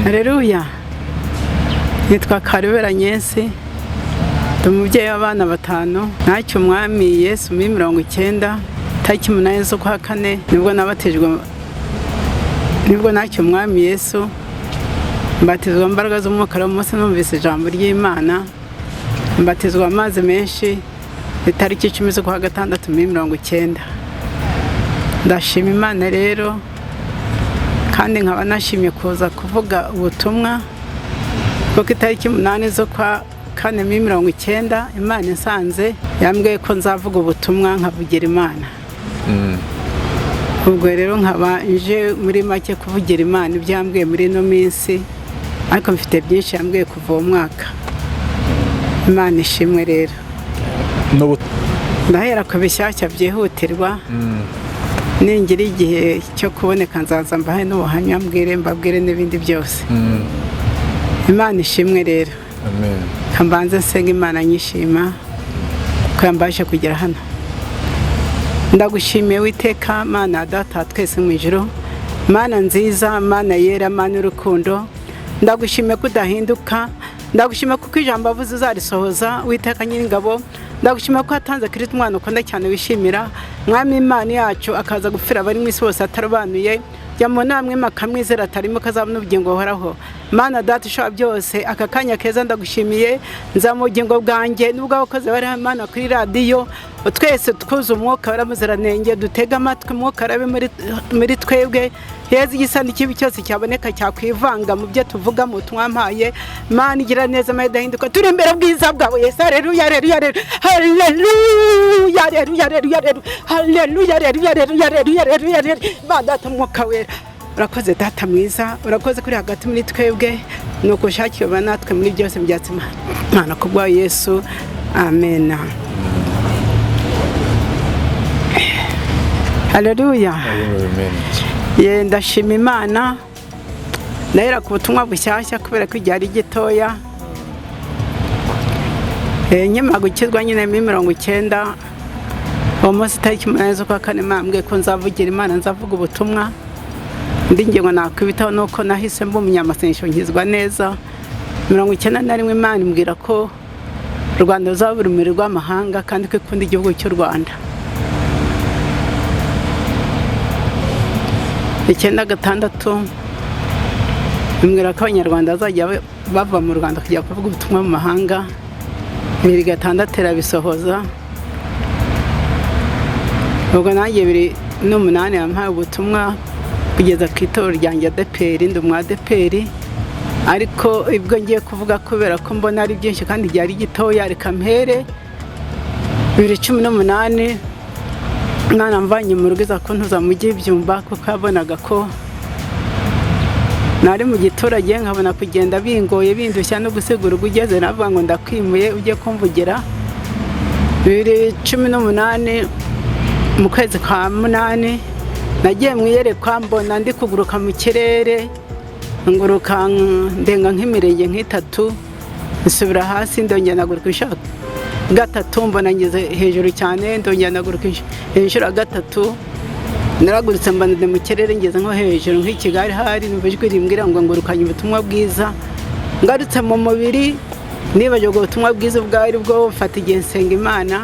Hareruya. Nitwa Karubera Nyensi, ndi umubyeyi w'abana batanu. Ntacyo Umwami Yesu muri 90, tariki 8 z'ukwa kane, nibwo nabatijwe, nibwo ntacyo Umwami Yesu, mbatizwa mu mbaraga z'umwuka. Wera. Umunsi numvise ijambo ry'Imana, mbatizwa amazi menshi, itariki 10 z'ukwa gatandatu muri 90. Ndashima Imana rero, kandi nkaba nashimye kuza kuvuga ubutumwa, kuko itariki 8 z'ukwa kane muri 90 Imana insanze, yambwiye ko nzavuga ubutumwa, nkavugira Imana. Ubwo rero nkaba nje muri make kuvugira Imana ibyo yambwiye muri ino minsi, ariko mfite byinshi yambwiye kuva uwo mwaka. Imana ishimwe rero. N'ubu Ndahera ku bishyashya byihutirwa. Ningira igihe cyo kuboneka, nzaza mbahe n'ubuhamya, mbwire, mbabwire n'ibindi byose. Imana ishimwe rero. Amen. Kambanze nsenga Imana, nyishima ko yambashe kugera hano. Ndagushimiye Witeka Mana ya Data wa twese mu ijuru, Mana nziza, Mana yera, Mana y'urukundo. Ndagushimiye ko udahinduka. Ndagushimiye kuko ijambo wavuze uzarisohoza, Witeka Nyiringabo. Ndagushimiye ko watanze Kirisito, umwana ukunda cyane, wishimira, Mwami Imana yacu, akaza gupfira abari mu isi bose atarobanuye, yamubona namwe akamwizera atarimo kazabona ubugingo buhoraho. Mana Data ishobora byose, aka kanya keza ndagushimiye. Nza mu bugingo bwanjye nubwo abakozi bari hano, Mana, kuri radiyo, twese twuzuye umwuka wera muziranenge, dutege amatwi, umwuka arabe muri twebwe. Heza igisa n'ikibi cyose cyaboneka cyakwivanga mu byo tuvuga, mu butumwa mpaye. Mana igira neza, Mana idahinduka, turi imbere bwiza bwawe Yesu. Haleluya, haleluya, haleluya, haleluya, haleluya, haleluya, haleluya, haleluya, haleluya, haleluya, haleluya. Mana Data, Mwuka Wera, urakoze. Data mwiza, urakoze kuri hagati muri twebwe, ni ukushakiwe natwe muri byose byatsi Mana, ku bwa Yesu, amena. Haleluya. Amen. Ye, ndashima Imana. Ndahera ku butumwa bushyashya kubera ko igihe ari gitoya. Nkimara gukizwa nyine muri 90, uwo munsi tariki 8 z'ukwa kane, Imana yambwiye ko nzavugira Imana, nzavuga ubutumwa. Indi ngingo nakwibitaho ni uko nahise mba umunyamasengesho, nkizwa neza. 91 Imana imbwira ko u Rwanda ruzaba urumuri rw'amahanga, kandi ko ikunda igihugu cy'u Rwanda. 96 imbwira ko Abanyarwanda bazajya bava mu Rwanda kujya kuvuga ubutumwa mu mahanga. 2006 irabisohoza. Ubwo nanjye 2008 yampaye ubutumwa kugeza ku itorero ryanjye ADEPR. Ndi umu ADEPR, ariko ibwo ngiye kuvuga, kubera ko mbona ari byinshi kandi igihe ari gitoya, reka mpere 2018. Mwana mvanye mu rugo iza kuntuza mu mujyi w'Ibyumba, kuko yabonaga ko nari mu giturage, nkabona kugenda bingoye, bindushya no gusiga urugo ugeze. Navuga ngo ndakwimuye ujye kumvugira. 2018 mu kwezi kwa munani nagiye mu iyerekwa, mbona ndi kuguruka mu kirere, nguruka ndenga nk'imirenge nk'itatu, nsubira hasi, ndongera naguruka inshuro gatatu, mbona ngeze hejuru cyane, ndongera naguruka inshuro gatatu. Naragurutse, mbona ndi mu kirere, ngeze nko hejuru nk'i Kigali, hari numva ijwi rimbwira ngo ngurukanye ubutumwa bwiza. Ngarutse mu mubiri, nibagirwa ubwo butumwa bwiza ubwo ari bwo. Mfata igihe nsenga Imana.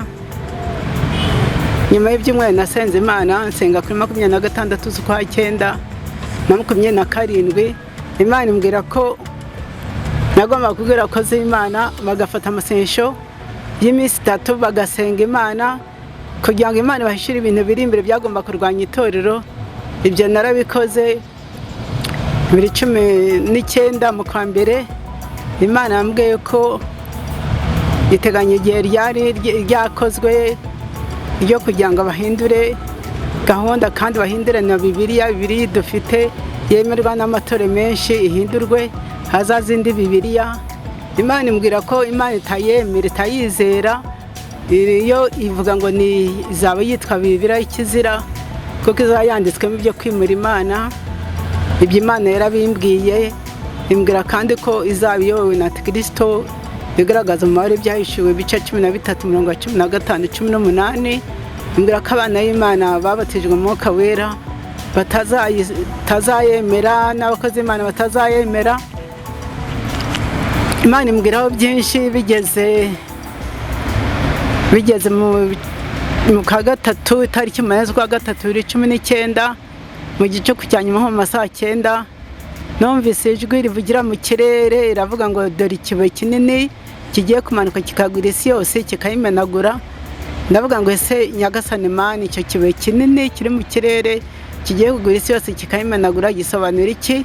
Nyuma y'ibyumweru nasenze Imana, nsenga kuri 26 z'ukwa cyenda na 27, Imana imbwira ko nagomba kubwira abakozi b'Imana bagafata amasengesho y'iminsi 3, bagasenga Imana kugira ngo Imana ibahishire ibintu biri imbere byagomba kurwanya itorero. Ibyo narabikoze. 2019 mu kwa mbere, Imana yambwiye ko iteganya igihe ryari ryakozwe ryo kugira ngo bahindure gahunda, kandi bahindure na Bibiliya. Bibiliya dufite yemerwa n'amatorero menshi ihindurwe, hazaza indi Bibiliya. Imana imbwira ko Imana itayemera, itayizera. Iyo ivuga ngo ni izaba yitwa Bibiliya y'ikizira, kuko izaba yanditswemo ibyo kwimura Imana. Ibyo Imana yarabimbwiye. Imbwira kandi ko izaba iyobowe na Kirisito, igaragaza umubare Ibyahishuwe ibice 13 mirongo 15, 18. Imbwira ko abana b'Imana babatijwe umwuka wera. batazayemera, n'abakozi b'Imana batazayemera. Imana imbwiraho byinshi. Bigeze mu kwa gatatu, itariki 8 z'ukwa gatatu 2019, mu gicuku cya nyuma nko mu ma saa cyenda, numvise ijwi rivugira mu kirere, iravuga ngo dore ikibuye kinini kigiye kumanuka kikagura isi yose kikayimenagura. Ndavuga ngo ese Nyagasani Mana, icyo kibuye kinini kiri mu kirere kigiye kugura isi yose kikayimenagura gisobanura iki?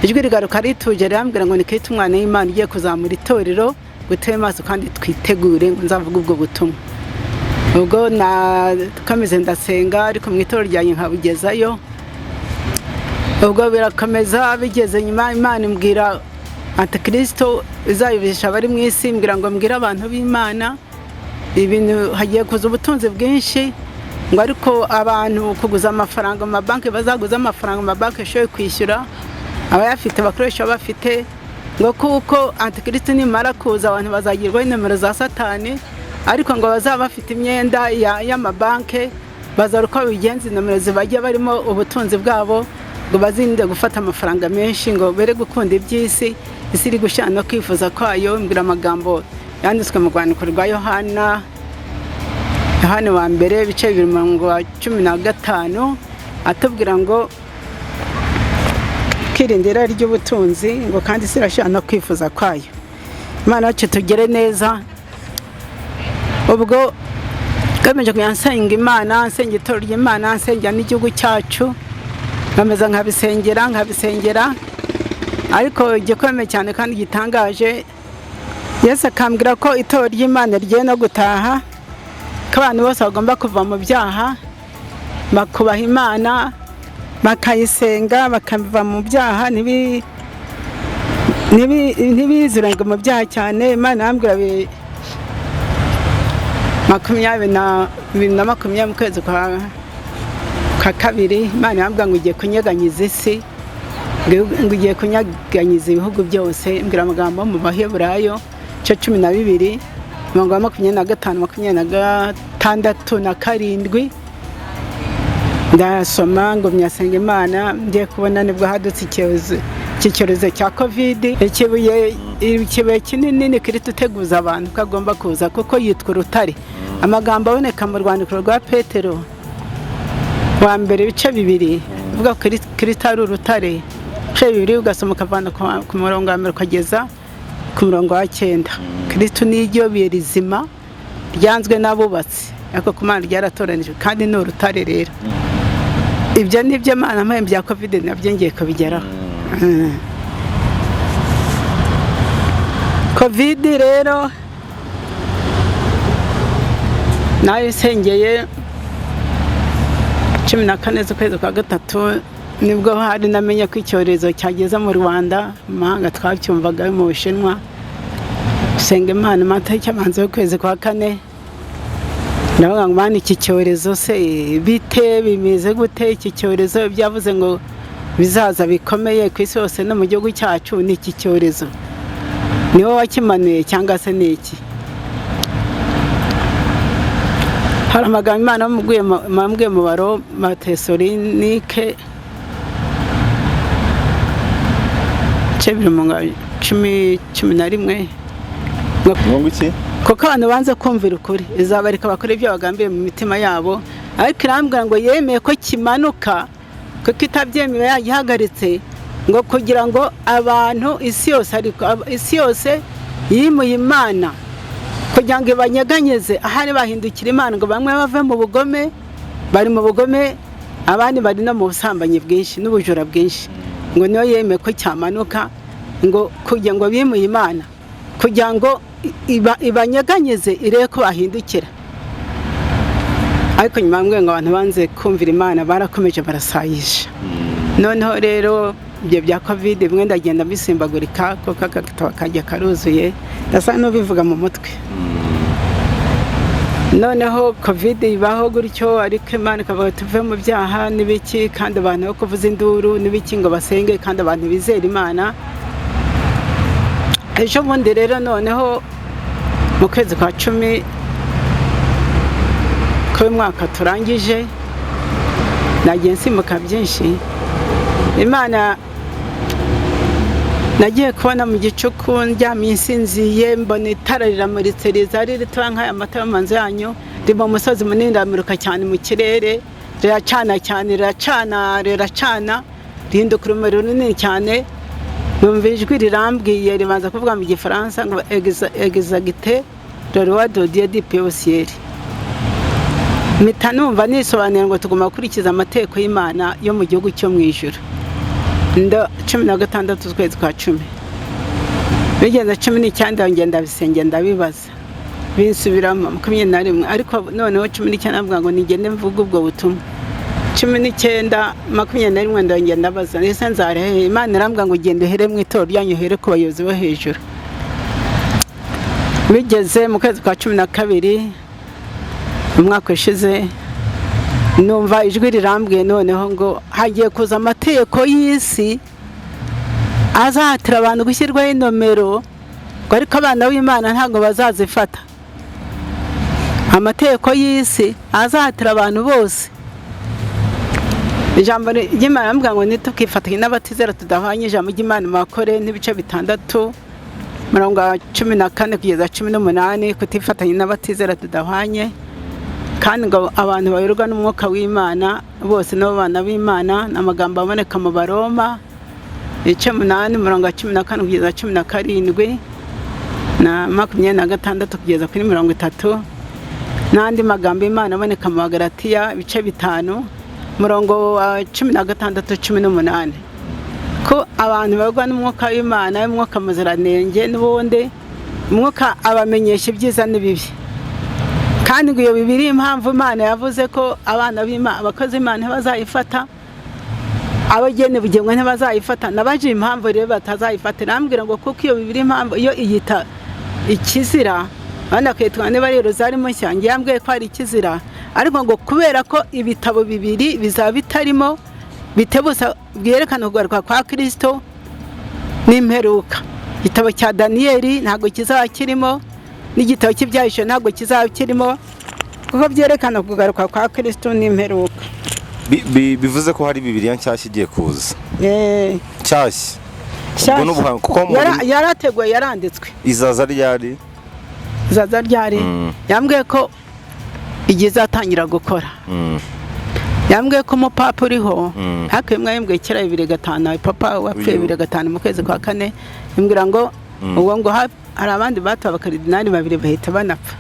Ijwi rigaruka rituje rirambwira ngo ni Kristo umwana w'Imana ugiye kuzamura itorero, ngo tube maso kandi twitegure, ngo nzavuge ubwo butumwa. Ubwo nakomeze ndasenga, ariko mu itorero ryanjye nkabugezayo. Ubwo birakomeza, bigeze nyuma Imana imbwira antikristo izayobesha abari mu isi, imbwira ngo mbwire abantu b'Imana ibintu hagiye kuza ubutunzi bwinshi, ngo ariko abantu kuguza amafaranga mu mabanki, bazaguza amafaranga mu mabanki ashoboye kwishyura, abayafite bakoresha bafite, ngo kuko antikristo nimara kuza abantu bazagirwaho inomero za Satani, ariko ngo bazaba bafite imyenda y'amabanki bazara uko babigenza, inomero zibajya barimo ubutunzi bwabo, ngo bazirinde gufata amafaranga menshi, ngo bere gukunda iby'isi, isi iri gushana no kwifuza kwayo. Mbwira amagambo yanditswe mu rwandiko rwa Yohana, Yohana wa mbere, ibice 2 umurongo wa 15, atubwira ngo kwirinda irari ry'ubutunzi, ngo kandi isi irashana no kwifuza kwayo. Imana yacu tugere neza. Ubwo ngamije kujya nsenga Imana, nsenga itorero ry'Imana, nsenga n'igihugu cyacu, nkomeza nkabisengera, ariko igikomeye cyane kandi gitangaje, Yesu akambwira ko itorero ry'Imana rigiye no gutaha, ko abantu bose bagomba kuva mu byaha, bakubaha Imana, bakayisenga, bakava mu byaha, ntibizirange mu byaha cyane. Imana yambwira 2020 mu kwezi kwa kabiri, Imana yambwira ngo igiye kunyeganyiza isi, ngo igiye kunyeganyiza ibihugu byose. Mbwira amagambo mu Baheburayo igice 12 umurongo wa 25, 26 na 7. Ndasoma ngo myasenga Imana, ngiye kubona nibwo hadutse iki cyorezo cya Covid. Ikibuye kinini ni Kristo uteguza abantu ko agomba kuza, kuko yitwa urutare. Amagambo aboneka mu rwandiko rwa Petero wa mbere, ibice 2, uvuga ko Kristo ari urutare. Ibice 2, ugasoma ukavana ku murongo wa mbere ukageza ku murongo wa 9. Kristo ni iryo buye rizima ryanzwe n'abubatsi, ariko ku Mana ryaratoranijwe, kandi ni urutare. Rero ibyo ni byo Imana mpaye bya Covid, nabyo ngiye kubigeraho. Covid rero nayo isengeye 14 z'ukwezi kwa gatatu, nibwo hari namenye ko icyorezo cyageze mu Rwanda. Mu mahanga twabyumvaga mu Bushinwa. Senga Imana amatariki abanza y'ukwezi kwa kane, ndavuga ngo Mana, iki cyorezo se bite, bimeze gute? Iki cyorezo byavuze ngo bizaza bikomeye ku isi hose no mu gihugu cyacu, ni iki cyorezo ni wowe wakimanuye cyangwa se ni iki? Hari amagambo Imana bamubwiye mu baro Matesolinike ibice 2 umurongo wa 11. Ngo iki? Kuko abantu banze kumvira ukuri, izabareka bakora ibyo bagambiriye mu mitima yabo. Ariko irambwira ngo yemeye ko kimanuka, kuko itabyemeye yagihagaritse, ngo kugira ngo abantu isi yose, ariko isi yose yimuye Imana kugira ngo ibanyeganyeze, ahari bahindukira Imana, ngo bamwe bave mu bugome, bari mu bugome, abandi bari no mu busambanyi bwinshi n'ubujura bwinshi, ngo niyo yemeye ko cyamanuka, ngo kugira ngo bimuye Imana kugira ngo ibanyeganyeze irebe ko bahindukira. Ariko nyuma ngo abantu banze kumvira Imana, barakomeje barasayisha. Noneho rero ibyo bya Covid bimwe ndagenda mbisimbagurika, kuko agatabo kajya karuzuye, ndasa n'ubivuga mu mutwe. Noneho Covid ibaho gutyo, ariko Imana ikavuga tuve mu byaha n'ibiki, kandi abantu bo kuvuza induru n'ibiki, ngo basenge, kandi abantu bizere Imana. Ejo bundi rero noneho mu kwezi kwa 10 k'uyu mwaka turangije, Nagiye nsimbuka byinshi. Imana, nagiye kubona mu gicuku ndyamye nsinziye, mbona itara riramuritse, riza ari ritoya nk'aya matara mu nzu yanyu, riba umusozi munini, riramuruka cyane mu kirere, riracana cyane, riracana, riracana, rihinduka urumuri runini cyane. Numva ijwi rirambwiye, ribanza kuvuga mu Gifaransa ngo: "Exaltez le roi de Dieu du pays ciel." Mpita numva nisobanura ngo tugomba gukurikiza amategeko y'Imana yo mu gihugu cyo mu ijuru. Ndo 16 z'ukwezi kwa 10, bigeze 19, ngenda bisenge, ndabibaza, binsubiramo 21. Ariko noneho 19 avuga ngo nigende mvuge ubwo butumwa. 19, 21, ndongera ndabaza: "Ese nzarehe?" Imana irambwira ngo: "Genda uhere mu itorero ryanyu, uhere ku bayobozi bo hejuru." Bigeze mu kwezi kwa 12 umwaka ushize, numva ijwi rirambwiye noneho ngo hagiye kuza amategeko y'isi azahatira abantu gushyirwaho inomero, ngo ariko abana b'Imana ntabwo bazazifata. Amategeko y'isi azahatira abantu bose. Ijambo ry'Imana rivuga ngo ntitukifatanye n'abatizera tudahwanye. Ijambo ry'Imana mu Bakore n'ibice 6, mirongo 14 kugeza 18, kutifatanya n'abatizera tudahwanye. Kandi ngo abantu bayoborwa n'Umwuka w'Imana bose n'abo bana b'Imana. Ni amagambo aboneka mu Baroma ibice 8, umurongo wa 14 kugeza 17 na 26 kugeza kuri 30, n'andi magambo y'Imana aboneka mu Bagalatiya ibice 5, umurongo wa 16, 18, ko abantu bayoborwa n'Umwuka w'Imana, y'Umwuka Muziranenge, n'ubundi Umwuka abamenyesha ibyiza n'ibibi. Kandi ngo iyo bibiri, impamvu Imana yavuze ko abana b'Imana, abakozi b'Imana ntibazayifata, abageni bugingo ntibazayifata. Nabaje impamvu rero batazayifata, irambwira ngo kuko iyo bibiri, impamvu iyo iyita ikizira, abandi bakitwa niba ari rozari mushya. Njye yambwiye ko ari ikizira, ariko ngo kubera ko ibitabo bibiri bizaba bitarimo bitebusa byerekana kugaruka kwa Kirisito n'imperuka. Igitabo cya Daniyeli ntabwo kizaba kirimo, n'igitabo cy'Ibyahishuwe ntabwo kizaba kirimo, kuko byerekana kugaruka kwa Kirisito n'imperuka. Bivuze ko hari Bibiliya nshyashya igiye kuza? Eh. Nshyashya? Nshyashya. Ubwo ni ubuhamya, kuko Yarateguwe, yaranditswe. Izaza ryari? Izaza ryari? Yambwiye ko igihe izatangira gukora, yambwiye ko umupapa uriho, ariko imwe yambwiye kera 2005, papa wapfuye Uyu. 2005 mu kwezi kwa kane, imbwira ngo ubwo ngo hari abandi batowe abakaridinali babiri bahita banapfa.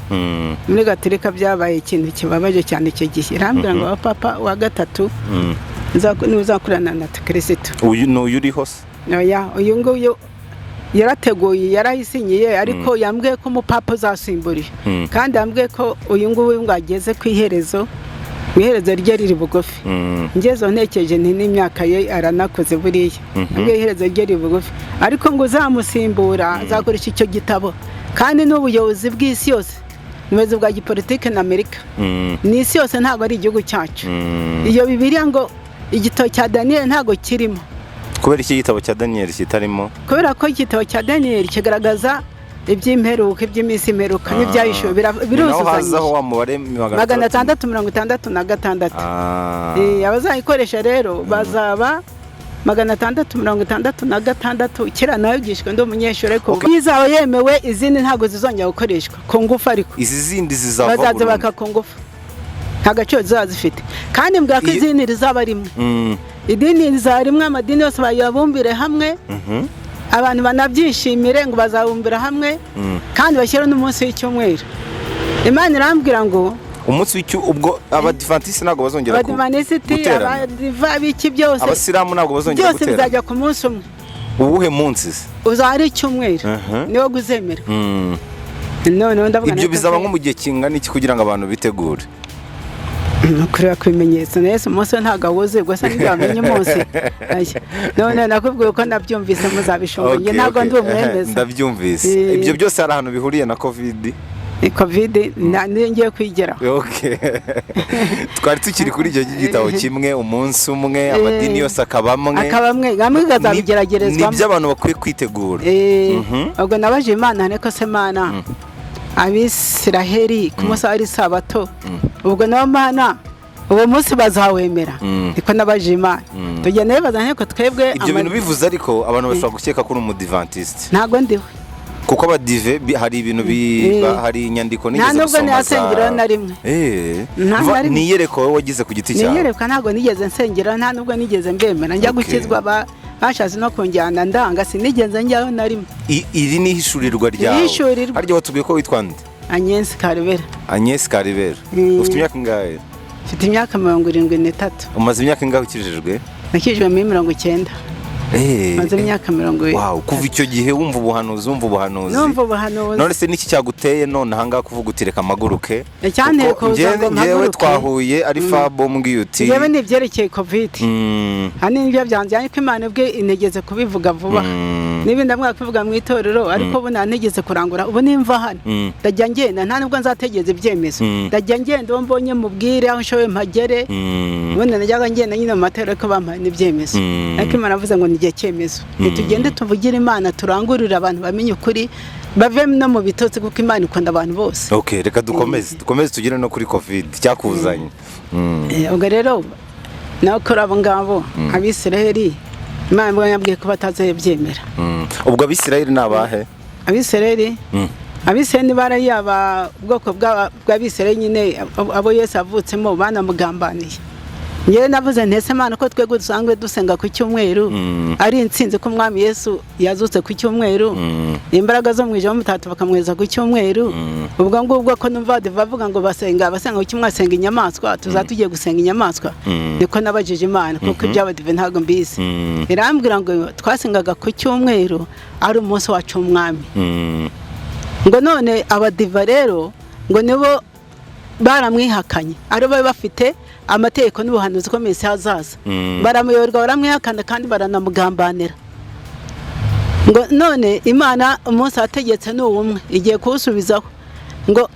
Muri Gatolika byabaye ikintu kibabaje cyane icyo gihe. Irambwira ngo papa wa gatatu niwe uzakorana na Kirisitu. Uyu ni uyu uriho se? Oya, uyu nguyu yarateguye, yarayisinyiye, ariko yambwiye ko umupapa uzasimburiye. Kandi yambwiye ko uyu nguyu ngo ageze ku iherezo, mu iherezo rye riri bugufi. Ngezeho ntekereje nti n'imyaka ye aranakoze buriya. Yambwiye iherezo rye riri bugufi, ariko ngo uzamusimbura azakoresha icyo gitabo, kandi n'ubuyobozi bw'isi yose, ubuyobozi bwa gipolitike na Amerika, ni isi yose, ntabwo ari igihugu cyacu. Iyo Bibiliya ngo igitabo cya Daniyeli ntabwo kirimo. Kubera iki igitabo cya Daniyeli kitarimo? Kubera ko igitabo cya Daniyeli kigaragaza iby'imperuka, iby'iminsi imperuka n'ibyahishuwe Ni naho hazaho biruzuzanyije. wa mubare 666. 666. Abazayikoresha rero bazaba 666. Kera nabigishwe ndi umunyeshuri, ariko izaba yemewe, izindi ntabwo zizongera gukoreshwa ku ngufu, ariko Izi zindi zizava bazaza burundu. baka ku ngufu, nta gaciro zizaba zifite. Kandi mbwira ko idini rizaba rimwe, idini rizaba rimwe, amadini yose bayabumbire hamwe, abantu banabyishimire, ngo bazabumbira hamwe, kandi bashyiraho n'umunsi w'icyumweru. Imana irambwira ngo Umunsi w'icyu, ubwo Abadivantisiti ntabwo bazongera Abadivanisiti, guterana. Abadiva, biki byose, Abasilamu ntabwo bazongera byose guterana. bizajya ku munsi umwe. Uwuhe munsi se? Uzaba ari icyumweru, niwo uzemerwa. Noneho ndavuga Ibyo nti bizaba nko mu gihe kingana iki kugira ngo abantu bitegure? Ni ukureba ku bimenyetso na Yesu, umunsi we ntabwo awuzi, gusa nibyo wamenye umunsi. Aya. None nakubwiye ko nabyumvise, muzabishonga, njye ntabwo ndi umwemeza. Ndabyumvise. Ibyo byose hari ahantu bihuriye na COVID? Ni COVID niyo ngiye kwigeraho. Okay. Twari tukiri kuri icyo gitabo kimwe, umunsi umwe, amadini yose akaba amwe. Akaba amwe, amwe azabigeragerezwamo. Nibyo abantu bakwiye kwitegura. Ubwo nabaje Imana niko se: "Mana, Abisiraheli ku munsi wari Isabato, ubwo nabo Mana Uwo munsi bazawemera? Niko nabajije Imana. Tugenda bibaza nteko twebwe. Ibyo bintu bivuze, ariko abantu bashobora gukeka ko uri umudivantiste. Ntabwo ndiwe. Kuko abadive hari ibintu hari inyandiko Nta nigeze nubwo gusoma. nihasengeraho na rimwe. Nta na rimwe. Ni iyerekwa wowe wagize ku giti cyawe? Niyerekwa, ntabwo nigeze nsengera, nta nubwo nigeze mbemera. Njya gukizwa bashatse no kunjyana ndanga, sinigeze njyaho na rimwe. Iri ni ihishurirwa ryawe? Ihishurirwa. Harya watubwiye ko witwa nde? Agnes Karibera. Agnes Karibera. Ufite imyaka ingahe? Mfite imyaka 73. Umaze imyaka ingahe ukijijwe? Nakijijwe muri 90. Maze imyaka mirongo. Wow, kuva icyo gihe wumva ubuhanuzi, wumva ubuhanuzi? Numva ubuhanuzi. None se niki cyaguteye none ahangaha kuvuga uti reka mpaguruke? Icyanteye Kuko kuza ngo njyewe mpaguruke. twahuye ari Fabo mbwiye uti Njyewe ni ibyerekeye Covid. Ahanini nibyo byanjye, ariko Imana ubwe integeze kubivuga vuba. Niba ndamwaka kubivuga mu itorero, ariko ubu ntantegeze kurangura. Ubu nimva hano, ndajya ngenda, nta nubwo nzategereza ibyemezo. Ndajya ngenda, uwo mbonye mubwire, aho nshoboye mpagere. Ubundi najyaga ngenda nyine mu matorero, ariko bampaye n'ibyemezo. Ariko Imana avuze ngo ni igihe cyemezo, nitugende tuvugire Imana, turangurure abantu bamenye ukuri, bave no mu bitotsi, kuko Imana ikunda abantu bose. Okay, reka dukomeze tugere no kuri Covid cyakuzanye. Ubwo rero nawe kuri abo ngabo Abisiraheli, Imana mbwa yabwiye ko batazabyemera. Ubwo Abisirayeli ni abahe? Abisiraheli, Abisiraheli bari yaba ubwoko bw'Abisiraheli nyine, abo Yesu avutsemo banamugambaniye. Ngewe navuze ntese Imana ko twebwe dusanzwe dusenga ku cyumweru, ari intsinzi ko Umwami Yesu yazutse ku cyumweru, imbaraga zo mu ijoro mutatu bakamweza ku cyumweru. Ubwo ngubwo ko numva bavuga ngo basenga ku cyumweru, basenga inyamaswa, tuzaba tugiye gusenga inyamaswa? Niko nabajije Imana, kuko iby'abadive ntabwo mbizi. Irambwira ngo twasengaga ku cyumweru ari umunsi wacu w'Umwami. Ngo none abadiva rero ngo nibo baramwihakanye, ari bo bafite amategeko n'ubuhanuzi ko minsi hazaza. Baramuyoberwa, baramwihakana kandi baranamugambanira. Ngo none Imana umunsi wategetse ni uwumwe, igiye kuwusubizaho. Ngo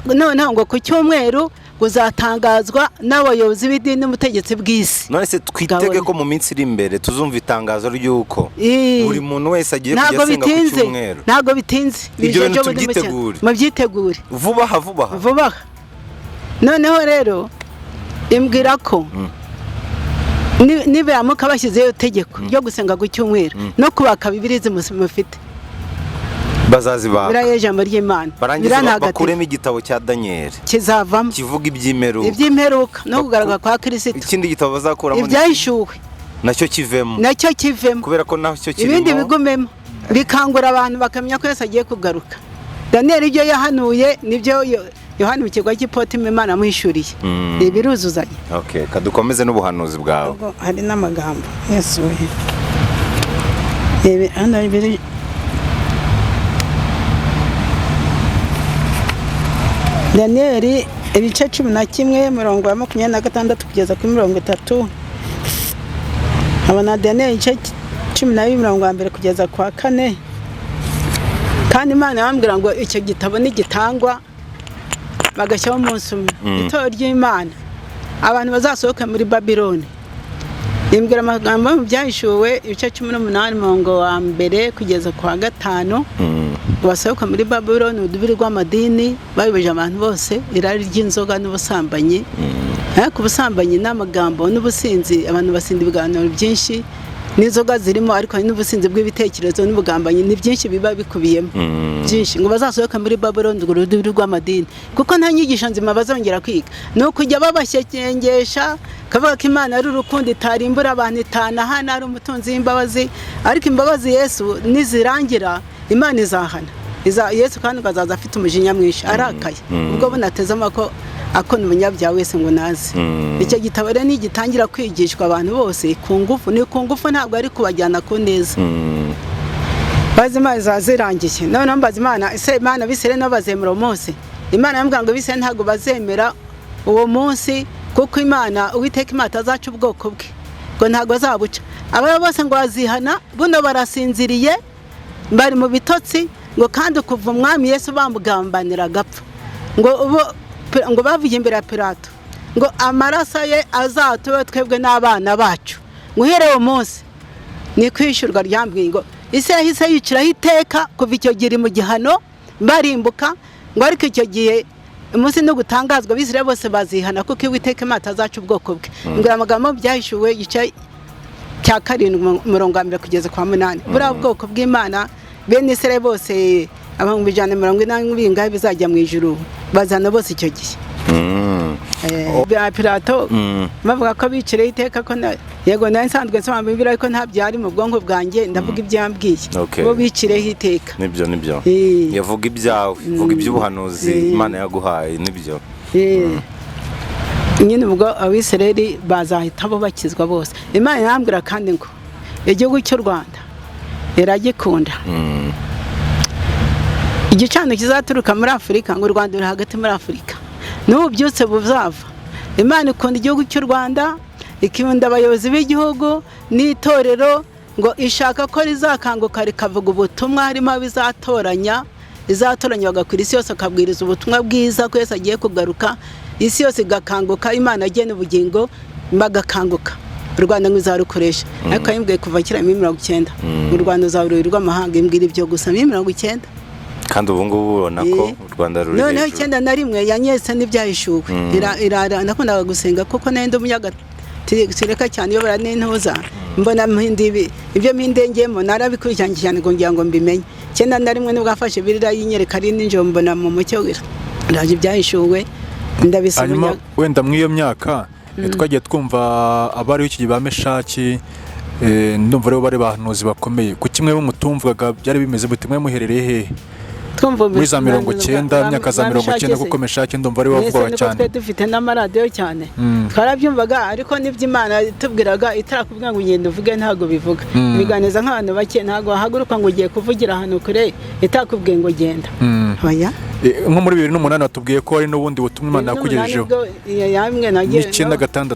noneho ngo ku cyumweru uzatangazwa n'abayobozi b'idini n'ubutegetsi bw'isi. None se twitege Gahunda. ko mu minsi iri imbere tuzumva itangazo ry'uko buri muntu wese agiye kujya Ntabwo asenga ku bitinze. cyumweru? Ntabwo bitinze. Ibyo bintu Ejo bundi tubyitegure. Mubyitegure. Vuba aha, vuba aha. Vuba aha. Noneho rero imbwira ko nibaramuka bashyizeho itegeko ryo gusenga ku cyumweru no kubaka Bibiliya mufite, Bazazibaka. biriya ijambo ry'Imana Barangiza birantagatifu. bakuremo igitabo cya Daniyeli Kizavamo. kivuga iby'imperuka. Iby'imperuka no kugaruka kwa Kirisito. Ikindi gitabo bazakuramo Ibyahishuwe. nacyo kivemo. Nacyo kivemo. Kubera ko nacyo kirimo. Ibindi bigumemo, bikangura abantu bakamenya ko Yesu agiye kugaruka. Daniyeli ibyo yahanuye nibyo Yohani mu kirwa cy'Ipotimo Imana amuhishuriye. Biruzuzanya. Okay, kadukomeze n'ubuhanuzi bwawe. Ubwo hari n'amagambo Yesu we. Ibi hano biri Daniyeli ibice 11, murongo wa 26 kugeza kuri 30. Nkabona Daniyeli ibice 12, murongo wa 1 kugeza ku wa 4. Kandi Imana yambwira ngo icyo gitabo nigitangwa bagashyiraho umunsi umwe, itorero ry'Imana, abantu bazasohoka muri Babiloni. Imbwira amagambo mu Byahishuwe ibice 18, murongo wa 1 kugeza ku wa 5, ngo basohoke muri Babiloni, urubiri rw'amadini bayobeje abantu bose irari ry'inzoga n'ubusambanyi. Ariko ubusambanyi n'amagambo n'ubusinzi, abantu basinda ibiganiro byinshi n'inzoga zirimo, ariko hari n'ubusinzi bw'ibitekerezo n'ubugambanyi, ni byinshi biba bikubiyemo byinshi. Ngo bazasohoke muri Babiloni, urwo rudubi rw'amadini, kuko nta nyigisho nzima bazongera kwiga, ni ukujya babashyekengesha kavuga ko Imana ari urukundo, itarimbura abantu, itanahana, ari umutunzi w'imbabazi. Ariko imbabazi Yesu nizirangira, Imana izahana. Yesu kandi ngo azaza afite umujinya mwinshi, arakaye, ubwo bunateze amako akona umunyabyaha wese ngo naze. Icyo gitabo rero nigitangira kwigishwa abantu bose ku ngufu, ni ku ngufu, ntabwo ari kubajyana ku neza. Bazi Imana zazirangiye. Noneho mbaza Imana, ese Imana Abisirayeli nabo bazemera uwo munsi? Imana yambwira ngo Abisirayeli ntabwo bazemera uwo munsi, kuko Imana Uwiteka Imana atazaca ubwoko bwe, ngo ntabwo azabuca. Aba bose ngo bazihana, buno barasinziriye, bari mu bitotsi. Ngo kandi kuva Umwami Yesu bamugambanira agapfa, ngo ngo bavuye imbere ya Pilato ngo amaraso ye azatube twebwe n'abana bacu. Ngo uhereye uwo munsi ni kwishyurwa ryambwiye ngo isi yahise yiciraho iteka kuva icyo gihe iri mu gihano, barimbuka. Ngo ariko icyo gihe Umunsi nugutangazwa, Abisirayeli bose bazihana, kuko Uwiteka Imana atazaca ubwoko bwe. Mbwira amagambo Byahishuwe igice cya 7, umurongo wa 1 kugeza kwa 8. Buriya bwoko bw'Imana, bene Isirayeli bose, 140,000 bingahe bizajya mu ijuru, bazana bose icyo gihe. Bya Pilato, bavuga ko biciriye iteka ko yego, nari nsanzwe nsoma Bibiliya, ariko nta byari mu bwonko bwanjye. Ndavuga ibyo yambwiye, bo bicireho iteka. Nibyo, nibyo. Yavuga ibyawe, vuga iby'ubuhanuzi Imana yaguhaye, nibyo. Nyine ubwo Abisirayeli bazahita bo bakizwa bose. Imana irambwira kandi ngo igihugu cy'u Rwanda iragikunda. Igicaniro kizaturuka muri Afurika, ngo u Rwanda ruri hagati muri Afurika, n'ubu byose buzava. Imana ikunda igihugu cy'u Rwanda, ikunda abayobozi b'igihugu n'itorero, ngo ishaka ko rizakanguka rikavuga ubutumwa, harimo abo izatoranya, izatoranya bagakwira isi yose, akabwiriza ubutumwa bwiza ko Yesu agiye kugaruka, isi yose igakanguka. Imana agena ubugingo, bagakanguka. U Rwanda ngo izarukoresha, ariko yabimbwiye kuva kera muri 90, u Rwanda uzaba rw'amahanga. Imbwira ibyo gusa muri 90. Kandi ubu ngubu ubona ko u Rwanda ruri Noneho hejuru. 91 yanyetse n'Ibyahishuwe. Nakundaga gusenga kuko nari ndi umunyagatolika cyane, uyobora n'intuza mbona mpinda ibi ibyo mpindengemo, narabikurikiranye cyane ngo ngira ngo mbimenye. 91 nibwo afashe Bibiliya yinyereka ari nijoro, mbona mu mucyo ndaje Ibyahishuwe, ndabisoma. Hanyuma wenda muri iyo myaka twagiye twumva abariho iki gihe ba Meshaki, ndumva aribo bari bahanuzi bakomeye. Ku kimwe mutumvugaga byari bimeze bute? Mwe muherereye hehe? Twumva Muri za 90, myaka za 90, kuko Meshaki ndumva ariwe Mwese wavugwaga niko cyane. twe dufite n'amaradiyo cyane, twarabyumvaga, ariko n'ibyo Imana itubwiraga itarakubwira ngo ugende uvuge, ntabwo bivuga. Biganiza nk'abantu bake, ntabwo wahaguruka ngo ugiye kuvugira ahantu kure itakubwiye ngo genda. Oya. Nko muri 2008 watubwiye ko hari n'ubundi butumwa Imana yakugejejeho. 2008 bwo, iyo yamwe nagiye 96.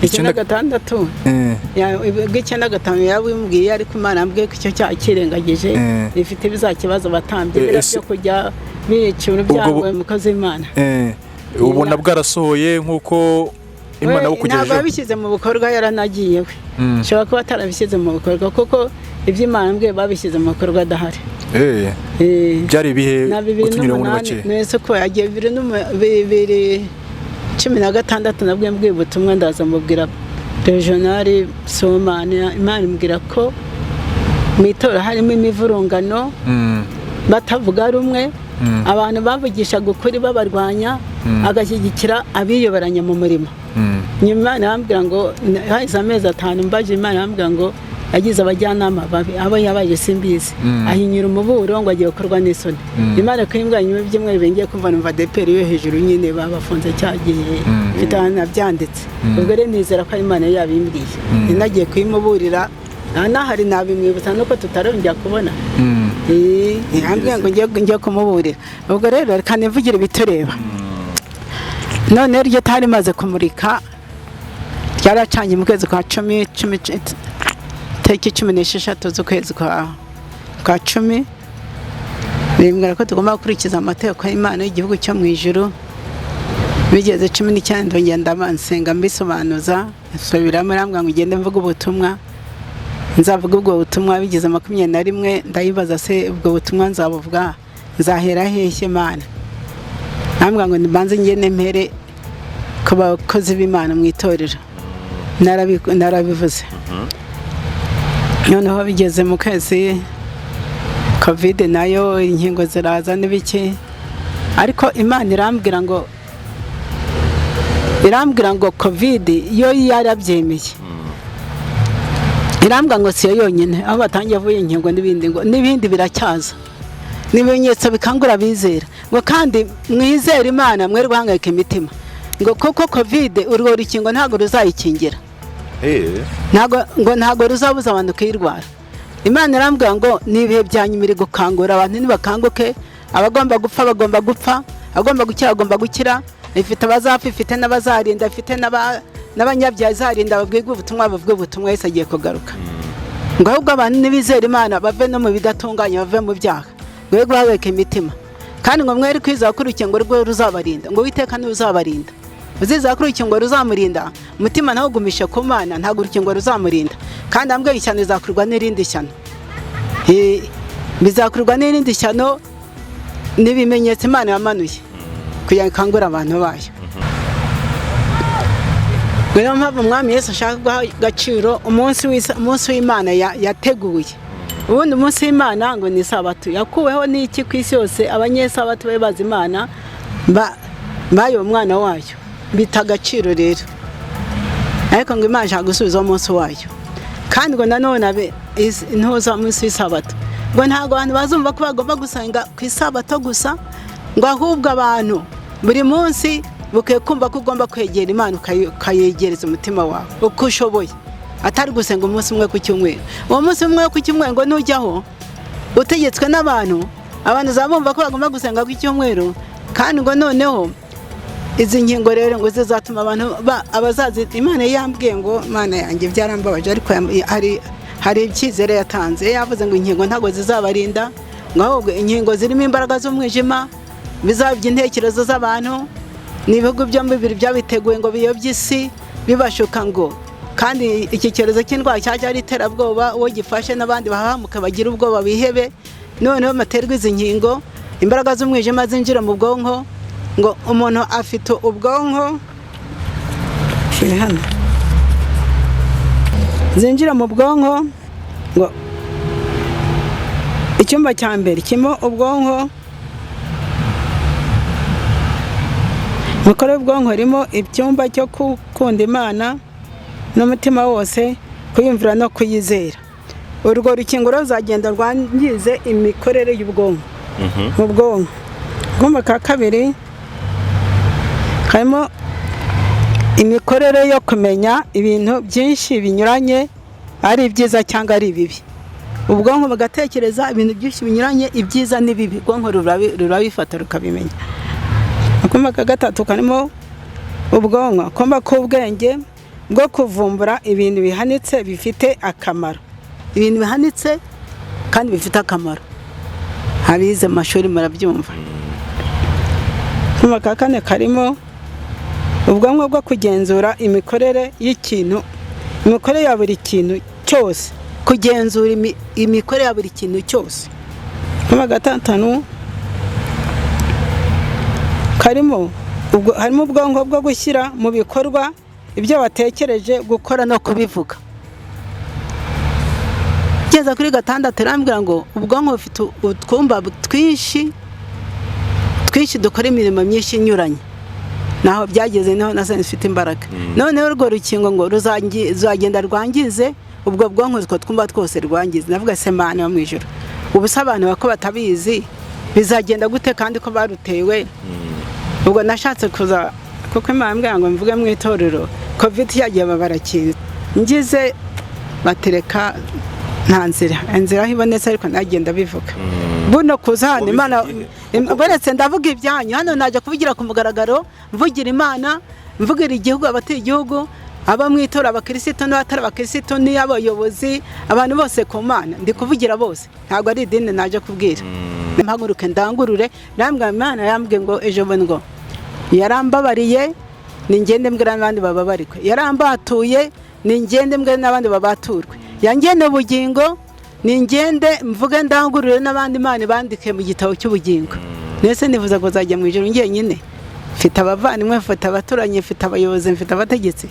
96. Ubwo 95 yabimbwiye, ariko Imana yambwiye ko icyo cyaha kirengagije, rifite bizakibazo batambye biriya byo kujya bica urubyaro, umukozi w'Imana. Ubona bwarasohoye nk'uko Imana We, ntabwo yabukugejejeho? yabishyize mu bikorwa, yaranagiye we. Ashobora kuba atarabishyize mu bikorwa, kuko ibyo Imana yambwiye babishyize mu bikorwa adahari. Byari ibihe? Na bibiri Utunyura muri n'umunani make. Nese ko yagiye 2016, nabwo yambwiye ubutumwa, ndaza mubwira regional Somani. Imana imbwira ko mu itora harimo imivurungano, batavuga rumwe, abantu bavugishaga ukuri babarwanya, agashyigikira abiyoberanya mu murimo. Nyuma Imana irambwira ngo hahise amezi 5 mbaje, Imana irambwira ngo yagize abajyanama babi, abo yabaye simbizi, ahinyura umuburo ngo agiye gukorwa n'isoni. Imana kuyimbwira, nyuma y'ibyumweru bingiye kumva numva ADEPR yo hejuru nyine babafunze cyagiye, mfite ahantu nabyanditse. Ubwo rero nizera ko ari Imana yabimbwiye, ninagiye kuyimuburira nahari nabimwibutsa nuko tutarongera kubona. Yambwiye ngo njye kumuburira. Ubwo rero reka nivugire ibitureba. None iryo tari rimaze kumurika, ryaracanye mu kwezi kwa 10, tariki 16 z'ukwezi kwa 10, bimbwira ko tugomba gukurikiza amategeko y'Imana y'igihugu cyo mu ijuru. Bigeze 19 ngenda nsenga, mbisobanuza, nsubiramo, irambwira ngo ugende mvuge ubutumwa, nzavuga ubwo butumwa. Bigeze 21 ndayibaza: se ubwo butumwa nzabuvuga, nzahera hehe, Imana? Nambwira ngo nibanze ngende mpere ku bakozi b'Imana mu itorero. Narabivuze. Noneho bigeze mu kwezi COVID nayo, inkingo ziraza n'ibiki, ariko Imana irambwira ngo COVID yo yarabyemeye. Irambwira ngo siyo yonyine, aho batangiye avuye inkingo n'ibindi, ngo n'ibindi biracyaza, ni ibimenyetso bikangura abizera, ngo kandi mwizere Imana, mwe guhangayika imitima, ngo kuko COVID urwo rukingo ntabwo ruzayikingira. Ntabwo, ngo ntabwo ruzabuza abantu kuyirwara. Imana irambwira ngo ni ibihe bya nyuma, iri gukangura abantu, nibakanguke. Abagomba gupfa bagomba gupfa, abagomba gukira bagomba gukira. Ifite abazapfa, ifite n'abazarinda, ifite n'abanyabyaha izarinda, babwirwe ubutumwa, bavuge ubutumwa. Yesu agiye kugaruka, ngo ahubwo abantu nibizera Imana, bave no mu bidatunganye, bave mu byaha, ngo be guhagarika imitima, kandi ngo mwere kwizera ko urukingo rwe ruzabarinda, ngo Uwiteka niwe uzabarinda. Uzizera ko urukingo ruzamurinda, umutima ntawugumishe ku Mana, ntabwo urukingo ruzamurinda. Kandi ambwiye ishyano rizakurwa n'irindi shyano, bizakurwa n'irindi shyano, n'ibimenyetso Imana yamanuye. Kugira ngo ikangure abantu bayo. Niyo mpamvu Umwami Yesu ashaka guha agaciro umunsi w'Imana yateguye. Ubundi umunsi w'Imana ngo ni Isabato yakuweho n'iki ku isi yose? Abanyesabato bari bazi Imana, bayoba umwana wayo, bita agaciro rero. Ariko ngo Imana ishaka gusubizaho umunsi wayo, kandi ngo nanone abe intuza munsi w'Isabato, ngo ntabwo abantu bazumva ko bagomba gusenga ku Isabato gusa, ngo ahubwo abantu buri munsi bukwiye kumva ko ugomba kwegera Imana, ukayegereza umutima wawe uko ushoboye, atari gusenga umunsi umwe ku cyumweru. Uwo munsi umwe ku cyumweru ngo nujyaho utegetswe n'abantu, abantu uzabumva ko bagomba gusenga ku cyumweru. Kandi ngo noneho izi nkingo rero ngo zizatuma abantu abazazi. Imana yambwiye ngo, Imana yanjye byarambabaje, ariko hari icyizere yatanze. Yavuze ngo inkingo ntabwo zizabarinda, ngo ahubwo inkingo zirimo imbaraga z'umwijima, bizabya intekerezo z'abantu. Ni ibihugu byombi bibiri byabiteguye ngo biyobye isi, bibashuka. Ngo kandi iki cyorezo cy'indwara cyajya ari iterabwoba, uwo gifashe n'abandi bahahamuka, bagira ubwoba, bihebe. Noneho baterwa izi nkingo, imbaraga z'umwijima zinjira mu bwonko. Ngo umuntu afite ubwonko buri hano, zinjira mu bwonko. Ngo icyumba cya mbere kirimo ubwonko, imikorere y'ubwonko irimo icyumba cyo gukunda Imana n'umutima wose, kuyumvira no kuyizera. Urwo rukingo ruzagenda rwangize imikorere y'ubwonko mu bwonko. Akumba ka kabiri harimo imikorere yo kumenya ibintu byinshi binyuranye, ari ibyiza cyangwa ari ibibi. Ubwonko bugatekereza ibintu byinshi binyuranye, ibyiza n'ibibi, ubwonko rurabifata rukabimenya. Akumba ka gatatu karimo ubwonko, akumba k'ubwenge bwo kuvumbura ibintu bihanitse bifite akamaro, ibintu bihanitse kandi bifite akamaro. Abize mu mashuri murabyumva. Akumba ka kane karimo ubwonko bwo kugenzura imikorere y'ikintu, imikorere ya buri kintu cyose, kugenzura imikorere ya buri kintu cyose. Akumba gatanu karimo harimo ubwonko bwo gushyira mu bikorwa ibyo watekereje gukora no kubivuga. Kugeza kuri gatandatu arambwira ngo ubwonko bufite utwumba twinshi twinshi dukora imirimo myinshi inyuranye. Naho byageze niho na siyansi ifite imbaraga. Noneho urwo rukingo ngo ruzagenda rwangize ubwo bwonko, utwo twumba twose rwangize. Navuga se Mana yo mu ijuru, ubu se abantu ko batabizi bizagenda gute kandi ko barutewe? Ubwo nashatse kuza kuko Imana yambwira ngo mvuge mu itorero COVID yagiye barakinze, ngize batereka nta nzira, inzira aho ibonetse, ariko nagenda bivuga buno kuza hano Imana buretse ndavuga ibyanyu hano, najya kuvugira ku mugaragaro, mvugira Imana, mvugira igihugu, abatuye igihugu, abo mu itora, abakirisitu n'abatari abakirisitu, n'abayobozi, abantu bose ku Mana ndi kuvugira bose, ntabwo ari idini najya kubwira. Mpaguruke ndangurure, nambwira Imana yambwiye ngo ejo bundi ngo yarambabariye, ni ngende mbwira n'abandi bababarikwe, yarambatuye, ni ngende mbwira n'abandi babaturwe, yangene ubugingo, ni ngende mvuge ndangurure n'abandi, Imana bandike mu gitabo cy'ubugingo. Mbese nifuza kuzajya mu ijuru njyenyine? Mfite abavandimwe, mfite abaturanyi, mfite abayobozi, mfite abategetsi.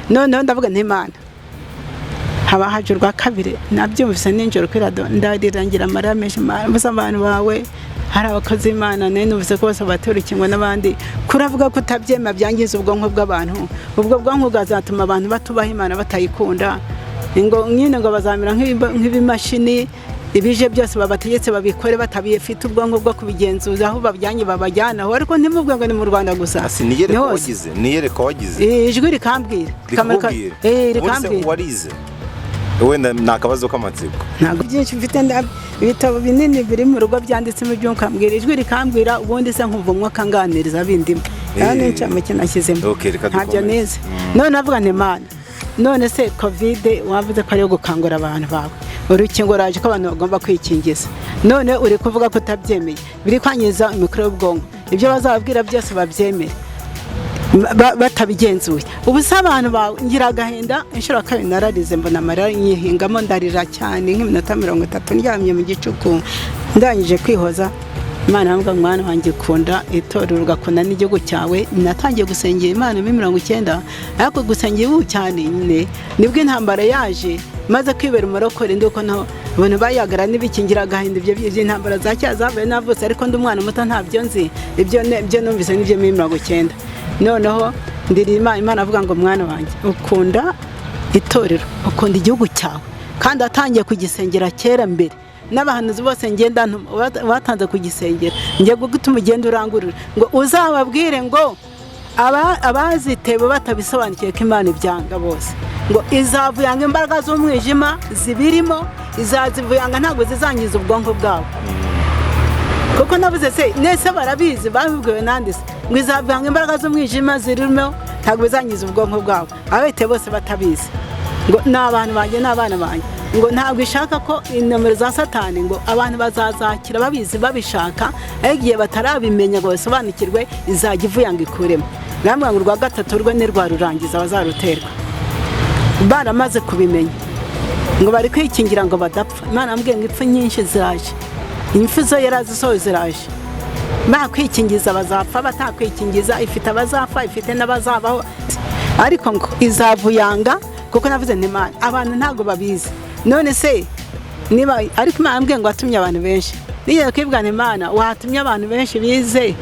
Noneho ndavuga nti Imana, haba haje urwa kabiri, nabyumvise nijoro kuri radiyo, ndarira, ngira amarira menshi. Mana, mbese abantu bawe hari abakozi b'Imana, nari numvise ko bose batera urukingo n'abandi, kuravuga ko utabyema byangiza ubwonko bw'abantu, ubwo bwonko bwazatuma abantu batubaha Imana, batayikunda, ngo nyine ngo bazamera nk'ibimashini, ibije byose babategetse babikore batabifite ubwonko bwo kubigenzura, aho babijyanye babajyana aho. Ariko ntimuvuge ngo ni mu Rwanda gusa, Asi niyereka ni hose. Wagize niyereka wagize? Ijwi rikambwira. Rikakubwira? Eh, Ubundi se rikambwira. Warize? Wenda ni akabazo k'amatsiko. Ntabwo byinshi mfite, ibitabo binini biri mu rugo byanditsemo ibyo nkambwira, ijwi rikambwira. Ubundi se nkumva umwuka nganiriza bindimo. Naho n'incamake nashyizemo. Okay, reka ntabyo dukomeze. nize. None navuga nti Mana, none se COVID wavuze ko ariyo gukangura abantu bawe, urukingo raje ko abantu bagomba kwikingiza, none uri kuvuga ko utabyemeye, biri kwangiza imikorere y'ubwonko, ibyo bazababwira byose babyemere batabigenzuye. Ubu se abantu bawe, ngira agahinda. Inshuro ya kabiri nararize, mbona amarira nyihingamo, ndarira cyane nk'iminota 30 ndyamye mu gicuku. Ndangije kwihoza. Imana aravuga, mwana wanjye, ukunda itorero ugakunda n'igihugu cyawe. Natangiye gusengera Imana muri 90, ariko gusengera ubu cyane nyine nibwo intambara yaje, maze kwibera umurokore, ndi uko nto abantu bayagara n'ibikingira agahinda. Ibyo by'intambara za kera zabaye navutse, ariko ndi umwana muto, ntabyo nzi. Ibyo numvise nibyo muri 90. Noneho ndira Imana, Imana avuga ngo: "Mwana wanjye, ukunda itorero, ukunda igihugu cyawe, kandi atangiye kugisengera kera mbere n'abahanuzi bose ngenda batanze kugisengera. Ngiye gutuma ugenda urangurura ngo uzababwire ngo abazitewe batabisobanukiwe ko Imana ibyanga bose, ngo izavuyanga imbaraga z'umwijima zibirimo, izazivuyanga, ntabwo zizangiza ubwonko bwabo." Kuko nabuze se nese barabizi, babibwiwe nande se? Ngo izavanga imbaraga z'umwijima zirimo, ntabwo bizangiza ubwonko bwabo, ababitewe bose batabizi, ngo ni abantu banjye, ni abana banjye. Ngo ntabwo ishaka ko inomero za Satani, ngo abantu bazazakira babizi babishaka, ariko igihe batarabimenya ngo basobanukirwe, izajya ivuyanga ikuremo. Namwe ngo urwa gatatu rwo ntirwarurangiza, bazaruterwa baramaze kubimenya. Ngo bari kwikingira ngo badapfa. Imana yambwiye ngo impfu nyinshi ziraje, impfu zo yarazisohoye ziraje. Bakwikingiza bazapfa, batakwikingiza ifite abazapfa, ifite n'abazabaho, ariko ngo izavuyanga. Kuko navuze nti: "Imana, abantu ntabwo babizi." None se niba ariko Imana yambwiye ngo watumye abantu benshi, nigeze kwibwana Imana watumye abantu benshi bize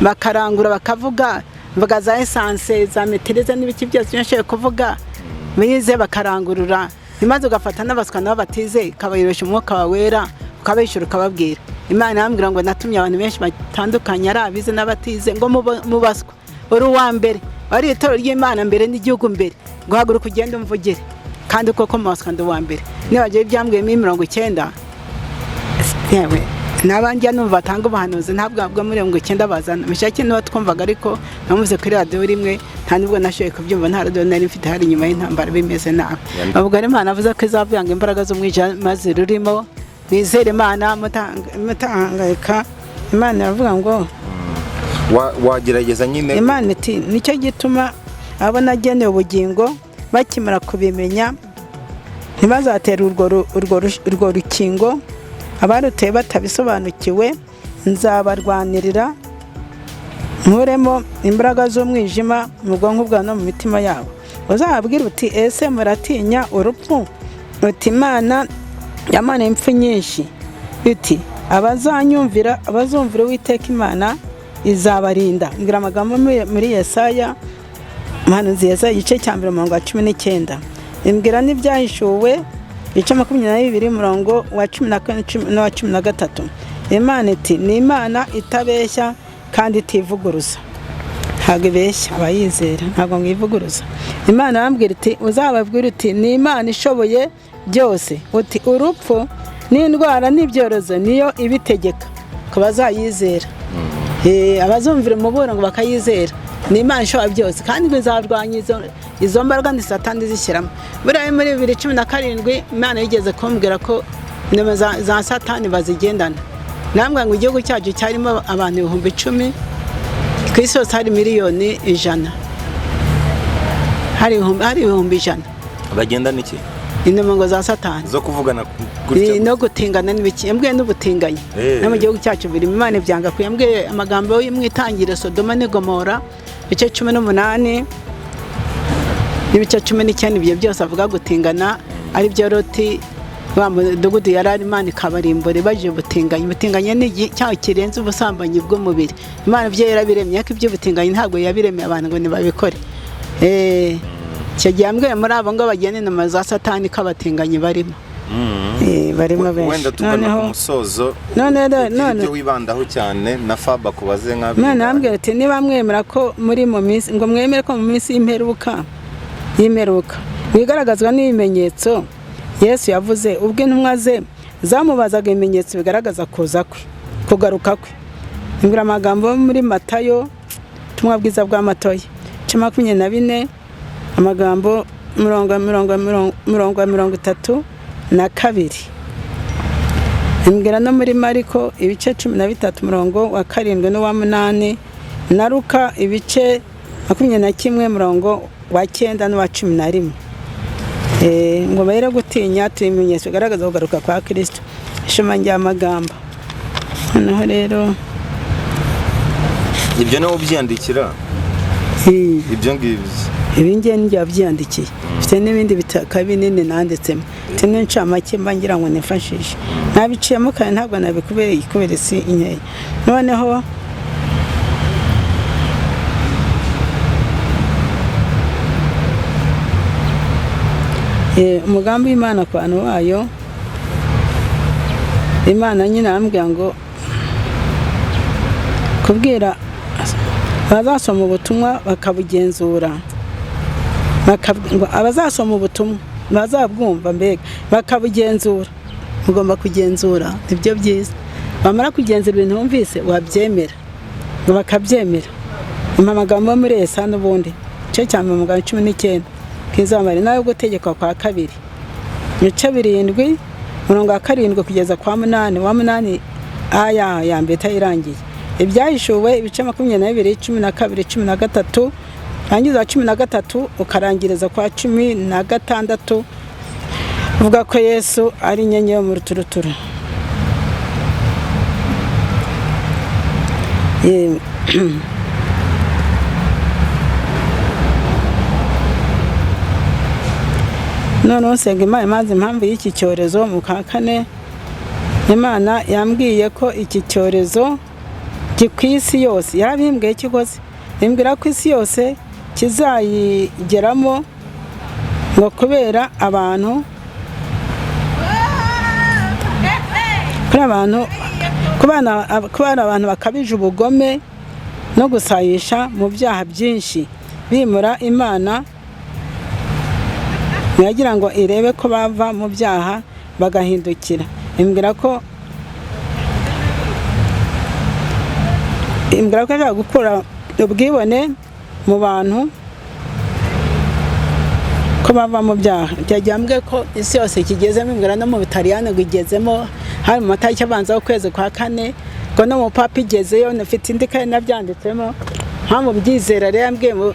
bakarangura, bakavuga mvuga za essence, za maîtrise n'ibiki byose nashoboye kuvuga, bize bakarangurura, maze ugafata n'abaswa nabo batize, ukabayoresha umwuka wawe wera, ukabishyura, ukababwira. Imana yambwira ngo natumye abantu benshi batandukanye, ari abize n'abatize, ngo mubaswa uri uwa mbere, wari itorero ry'Imana mbere n'igihugu mbere, ngo haguruka ugende umvugire. Kandi koko mu baswa ndi uwa mbere. Nibagiwe ibyambwiye muri 90, yewe n'abanjya numva batanga ubuhanuzi, ntabwo bwo muri 90 bazana Mishaki niba twumvaga, ariko namuze kuri radiyo rimwe, nta nubwo nashoboye kubyumva, nta radiyo nari mfite. Hari inyuma y'intambara bimeze nabi. Ubwo rero Imana avuze ko izavuyanga imbaraga z'umwijima zirurimo. Mwizere Imana, mutahangayika. Imana iravuga ngo Wagerageza nyine. Imana iti: "Nicyo gituma abo nagenewe ubugingo bakimara kubimenya ntibazatere urwo rukingo. Abaruteye batabisobanukiwe nzabarwanirira, nkuremo imbaraga z'umwijima mu bwonko bwabo no mu mitima yabo. Uzababwira uti: 'Ese muratinya urupfu?' Uti: 'Imana yamanuye impfu nyinshi.' Uti: 'Abazanyumvira, abazumvira Uwiteka Imana izabarinda.'" Mbwira amagambo muri Yesaya, umuhanuzi Yesaya, igice cya 1, umurongo wa 19. Imbwira n'Ibyahishuwe ibice 22, umurongo wa 14 n'uwa 13. Imana iti: "Ni Imana itabeshya kandi itivuguruza." Ntabwo ibeshya abayizera, ntabwo mwivuguruza. Imana arambwira iti: "Uzababwira uti: 'Ni Imana ishoboye byose.' Uti: 'Urupfu n'indwara n'ibyorezo niyo ibitegeka ku bazayizera.'" Abazumvira umuburo ngo bakayizera, ni Imana ishobora byose, kandi ngo izarwanya izo mbaraga ni Satani zishyiramo. Buriya muri 2017 Imana yigeze kumbwira ko inama za Satani bazigendana. Nambwira ngo igihugu cyacu cyarimo abantu 10,000, ku isi hose hari miliyoni 100, hari 100,000. Bagendana iki? Inama ngo za Satani. Zo kuvugana gutya? No gutingana n'ibiki, yambwiye n'ubutinganyi. No mu gihugu cyacu birimo, Imana ibyanga. Yambwiye amagambo yo mu Itangiriro, Sodoma n'Igomora, ibice 18 n'ibice 19, ibyo byose avuga gutingana, ari byo Loti wa mudugudu yari ari, Imana ikabarimbura ibajije ubutinganyi. Ubutinganyi ni icyaha kirenze ubusambanyi bw'umubiri. Imana ibyo yarabiremye, ariko iby'ubutinganyi ntabwo yabiremeye abantu ngo ntibabikore. Icyo gihe yambwiye muri abo ngo bagenda inama za Satani ko abatinganyi barimo. Barimo benshi. Wenda tugana ku musozo, ugira ibyo wibandaho cyane na Faba kubaze nka Imana arambwira ati: "Niba mwemera ko muri mu minsi, ngo mwemere ko mu minsi y'imperuka bigaragazwa n'ibimenyetso Yesu yavuze ubwo intumwa ze zamubazaga ibimenyetso bigaragaza kuza kwe, kugaruka kwe." Imbwira amagambo yo muri Matayo, ubutumwa bwiza bwa Matayo, ibice 24, amagambo mirongo 32. Imbwira no muri Mariko ibice 13, umurongo wa 7 n'uwa 8, na Luka ibice 21, murongo wa 9 n'uwa 11. Ngo bare gutinya, turi ibimenyetso bigaragaza kugaruka kwa Kirisito. Ishema ry'amagambo noneho rero. Ibyo niwe ubyiyandikira? Ibyo ngibyo? Ibi ngiye nibyo wabyiyandikiye. Mfite n'ibindi bitaka binini nanditsemo, mfite n'incamake mba ngira ngo nifashishe. Nabiciyemo kandi ntabwo nabikubereye kubera isi nkeya. Noneho umugambi w'Imana ku bantu bayo, Imana nyine arambwira ngo kubwira abazasoma ubutumwa bakabugenzura, ngo abazasoma ubutumwa bazabwumva mbega bakabugenzura. Mugomba kugenzura, nibyo byiza. Bamara kugenzura ibintu wumvise wabyemera, ngo bakabyemera. Amagambo yo muri Yesaya n'ubundi igice cya 19 kizamara nayo gutegekwa kwa kabiri, ibice 7 umurongo wa 7 kugeza kwa 8 wa 8 aya ya mbere itayirangiye. Ibyahishuwe ibice 22 12 13, rangiza 13 ukarangiriza kwa 16, uvuga ko Yesu ari inyenyeri yo mu ruturuturu. Noneho nsenga Imana imaze impamvu y'iki cyorezo mu kwa kane. Imana yambwiye ko iki cyorezo ku isi yose, yarabimbwiye kikoze, imbwira ko isi yose kizayigeramo, ngo kubera abantu kubera abantu bakabije ubugome no gusayisha mu byaha byinshi, bimura Imana yagira ngo irebe ko bava mu byaha bagahindukira. Imbwira ko ishaka gukura ubwibone mu bantu ko bava mu byaha. Byajyambwe ko isi yose kigezemo, imbwira no mu Butaliyani ngo igezemo, hari mu matariki abanza y'ukwezi kwa kane, ngo no mu Papa igezeyo. Nafite indi kaye nabyanditsemo mpamvu mbyizera. Rero yambwiye mu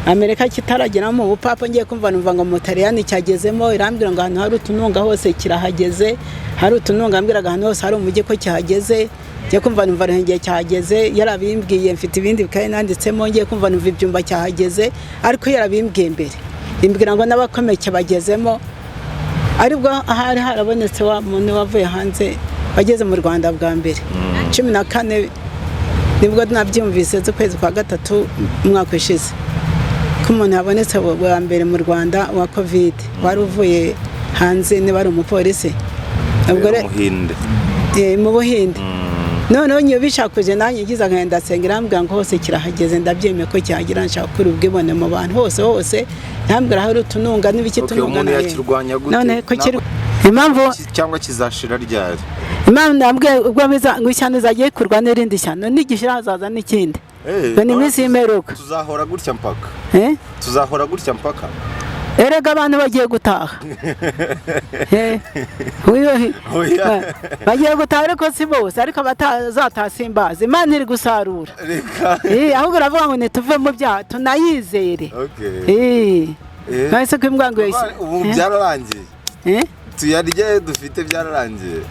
Amerika kitaragera mu bupapa, ngiye kumva numva ngo mu Butaliyani cyagezemo. Irambwira ngo ahantu hari utununga hose kirahageze, hari utununga, ambwiraga ahantu hose hari umujyi ko cyahageze. Ngiye kumva numva Ruhengeri cyahageze, yarabimbwiye. Mfite ibindi bikaye nanditsemo, ngiye kumva numva ibyumba cyahageze, ariko yarabimbwiye mbere. Imbwira ngo n'abakomeye bagezemo, aribwo ahari harabonetse wa muntu wavuye hanze wageze mu Rwanda bwa mbere 14, nibwo nabyumvise z'ukwezi kwa gatatu umwaka ushize, ko umuntu yabonetse bwa mbere mu Rwanda wa Covid wari uvuye hanze, niba ari umupolisi ubwo mu Buhinde. Noneho ngiye bishakuje nanjye ngize agahinda ndasenga, irambwira ngo hose kirahageze, ndabyemeye ko cyagira, nshaka gukura ubwibone mu bantu hose hose. Irambwira hari utununga n'ibiki tununga. Umuntu yakirwanya gute? None ko kiri impamvu cyangwa kizashira ryari? Imana ndambwiye ubwo biza ngo ishyano izagiye kurwa n'irindi shyano, nigishira hazaza n'ikindi. Ngo ni iminsi y'imperuka. Tuzahora gutya mpaka. Tuzahora gutya mpaka. Erega abantu bagiye gutaha. Bagiye gutaha ariko si bose, ariko batazataha simbazi. Imana iri gusarura. Ahubwo uravuga ngo ntituve mu byaha tunayizere. Nahise ko imbwa ngo ubu byararangiye. Tuyarye dufite byararangiye.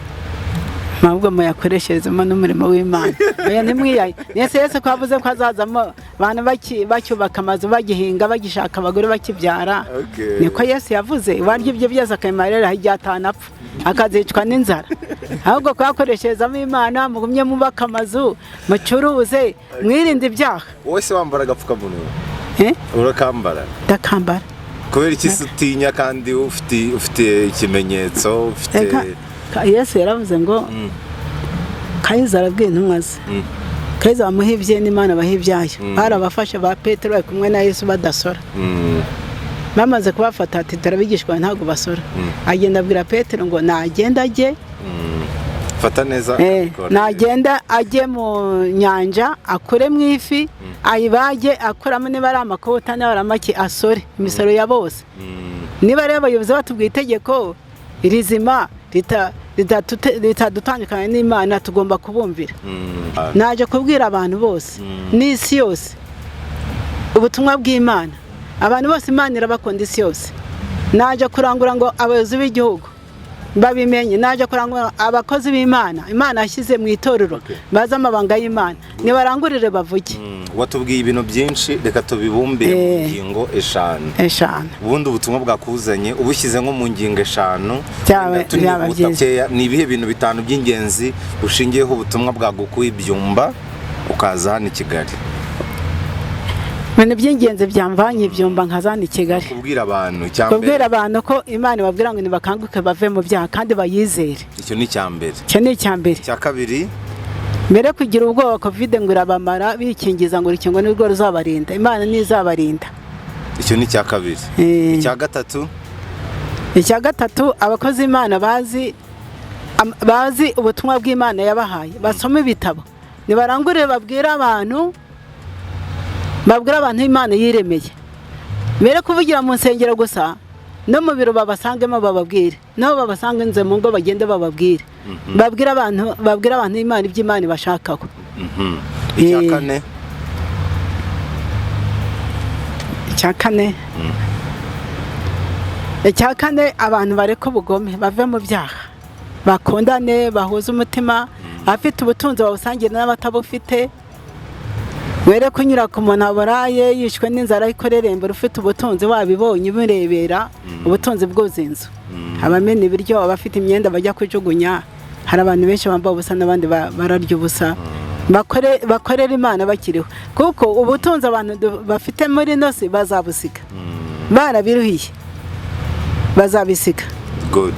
Ahubwo muyakoresherezemo n'umurimo w'Imana. Oya ntimwiyaye. Yesu Yesu ko avuze ko azazamo abantu bacyubaka amazu, bagihinga, bagishaka abagore, bakibyara. Niko Yesu yavuze, warya ibyo byose akabimarira igihe atanapfa, akazicwa n'inzara. Ahubwo kuyakoresherezamo Imana, mugumye mubaka amazu, mucuruze, mwirinde ibyaha. Wowe se wambara agapfukamunwa? Urakambara? Ndakambara. Kubera iki se utinya kandi ufite ikimenyetso, ufite Yesu yaravuze ngo Kayiza arabwiye intumwa ze, Kayiza bamuha ibye n'Imana baha ibyayo. Barabafashe ba Petero bari kumwe na Yesu badasora, bamaze kubafata ati turabigishwa ntabwo basora. Agenda abwira Petero ngo nagenda ajye fata neza, nagenda ajye mu nyanja akure mu ifi, ayibage, akuramo niba ari amakota niba ari amaki, asore imisoro ya bose. Niba rero abayobozi batubwiye itegeko rizima ritadutandukanya n'Imana, tugomba kubumvira. Naje kubwira abantu bose n'isi yose ubutumwa bw'Imana. Abantu bose Imana irabakunda isi yose. Naje kurangura ngo abayobozi b'igihugu Babimenye. Naje kurangura abakozi b'Imana, Imana yashyize mu itorero, bazi amabanga y'Imana, nibarangurire bavuge. Watubwiye ibintu byinshi, reka tubibumbire mu ngingo 5. 5. Ubundi ubutumwa bwakuzanye ubushyize nko mu ngingo 5, Byaba wenda tunihuta byiza. bukeya, ni ibihe bintu 5 by'ingenzi ushingiyeho ubutumwa bwagukuye ibyumba ukaza hano i Kigali? Ibintu by'ingenzi byamvanye ibyumba nkazana i Kigali, kubwira abantu icya mbere, kubwira abantu ko Imana ibabwira ngo nibakanguke bave mu byaha kandi bayizere. Icyo ni icya mbere. Icyo ni icya mbere. Icya kabiri? Mbere kugira ubwoba Covid ngo irabamara, bikingiza ngo urukingo nirwo ruzabarinda, Imana ntizabarinda. Icyo ni icya kabiri. Icya gatatu? Icya gatatu, abakozi Imana bazi ubutumwa bw'Imana yabahaye, basome ibitabo, nibarangurire babwire abantu, babwire abantu Imana yiremeye. Mbere kuvugira mu nsengero gusa, no mu biro babasangemo bababwire, nabo babasange mu ngo bagende bababwire, babwire abantu, babwire abantu Imana ibyo Imana ibashakaho. Icya kane? Icya kane, icya kane, abantu bareke ubugome, bave mu byaha, bakundane, bahuze umutima, abafite ubutunzi babusangire n'abatabufite. Were kunyura ku muntu aburaye yishwe n'inzara ariko rerembera ufite ubutunzi, wabibonye ubirebera ubutunzi bwuzuye inzu, abamena ibiryo, abafite imyenda bajya kujugunya. Hari abantu benshi bambaye ubusa n'abandi bararya ubusa. Bakorera Imana bakiriho, kuko ubutunzi abantu bafite muri ino si bazabusiga, barabiruhiye bazabisiga. Good.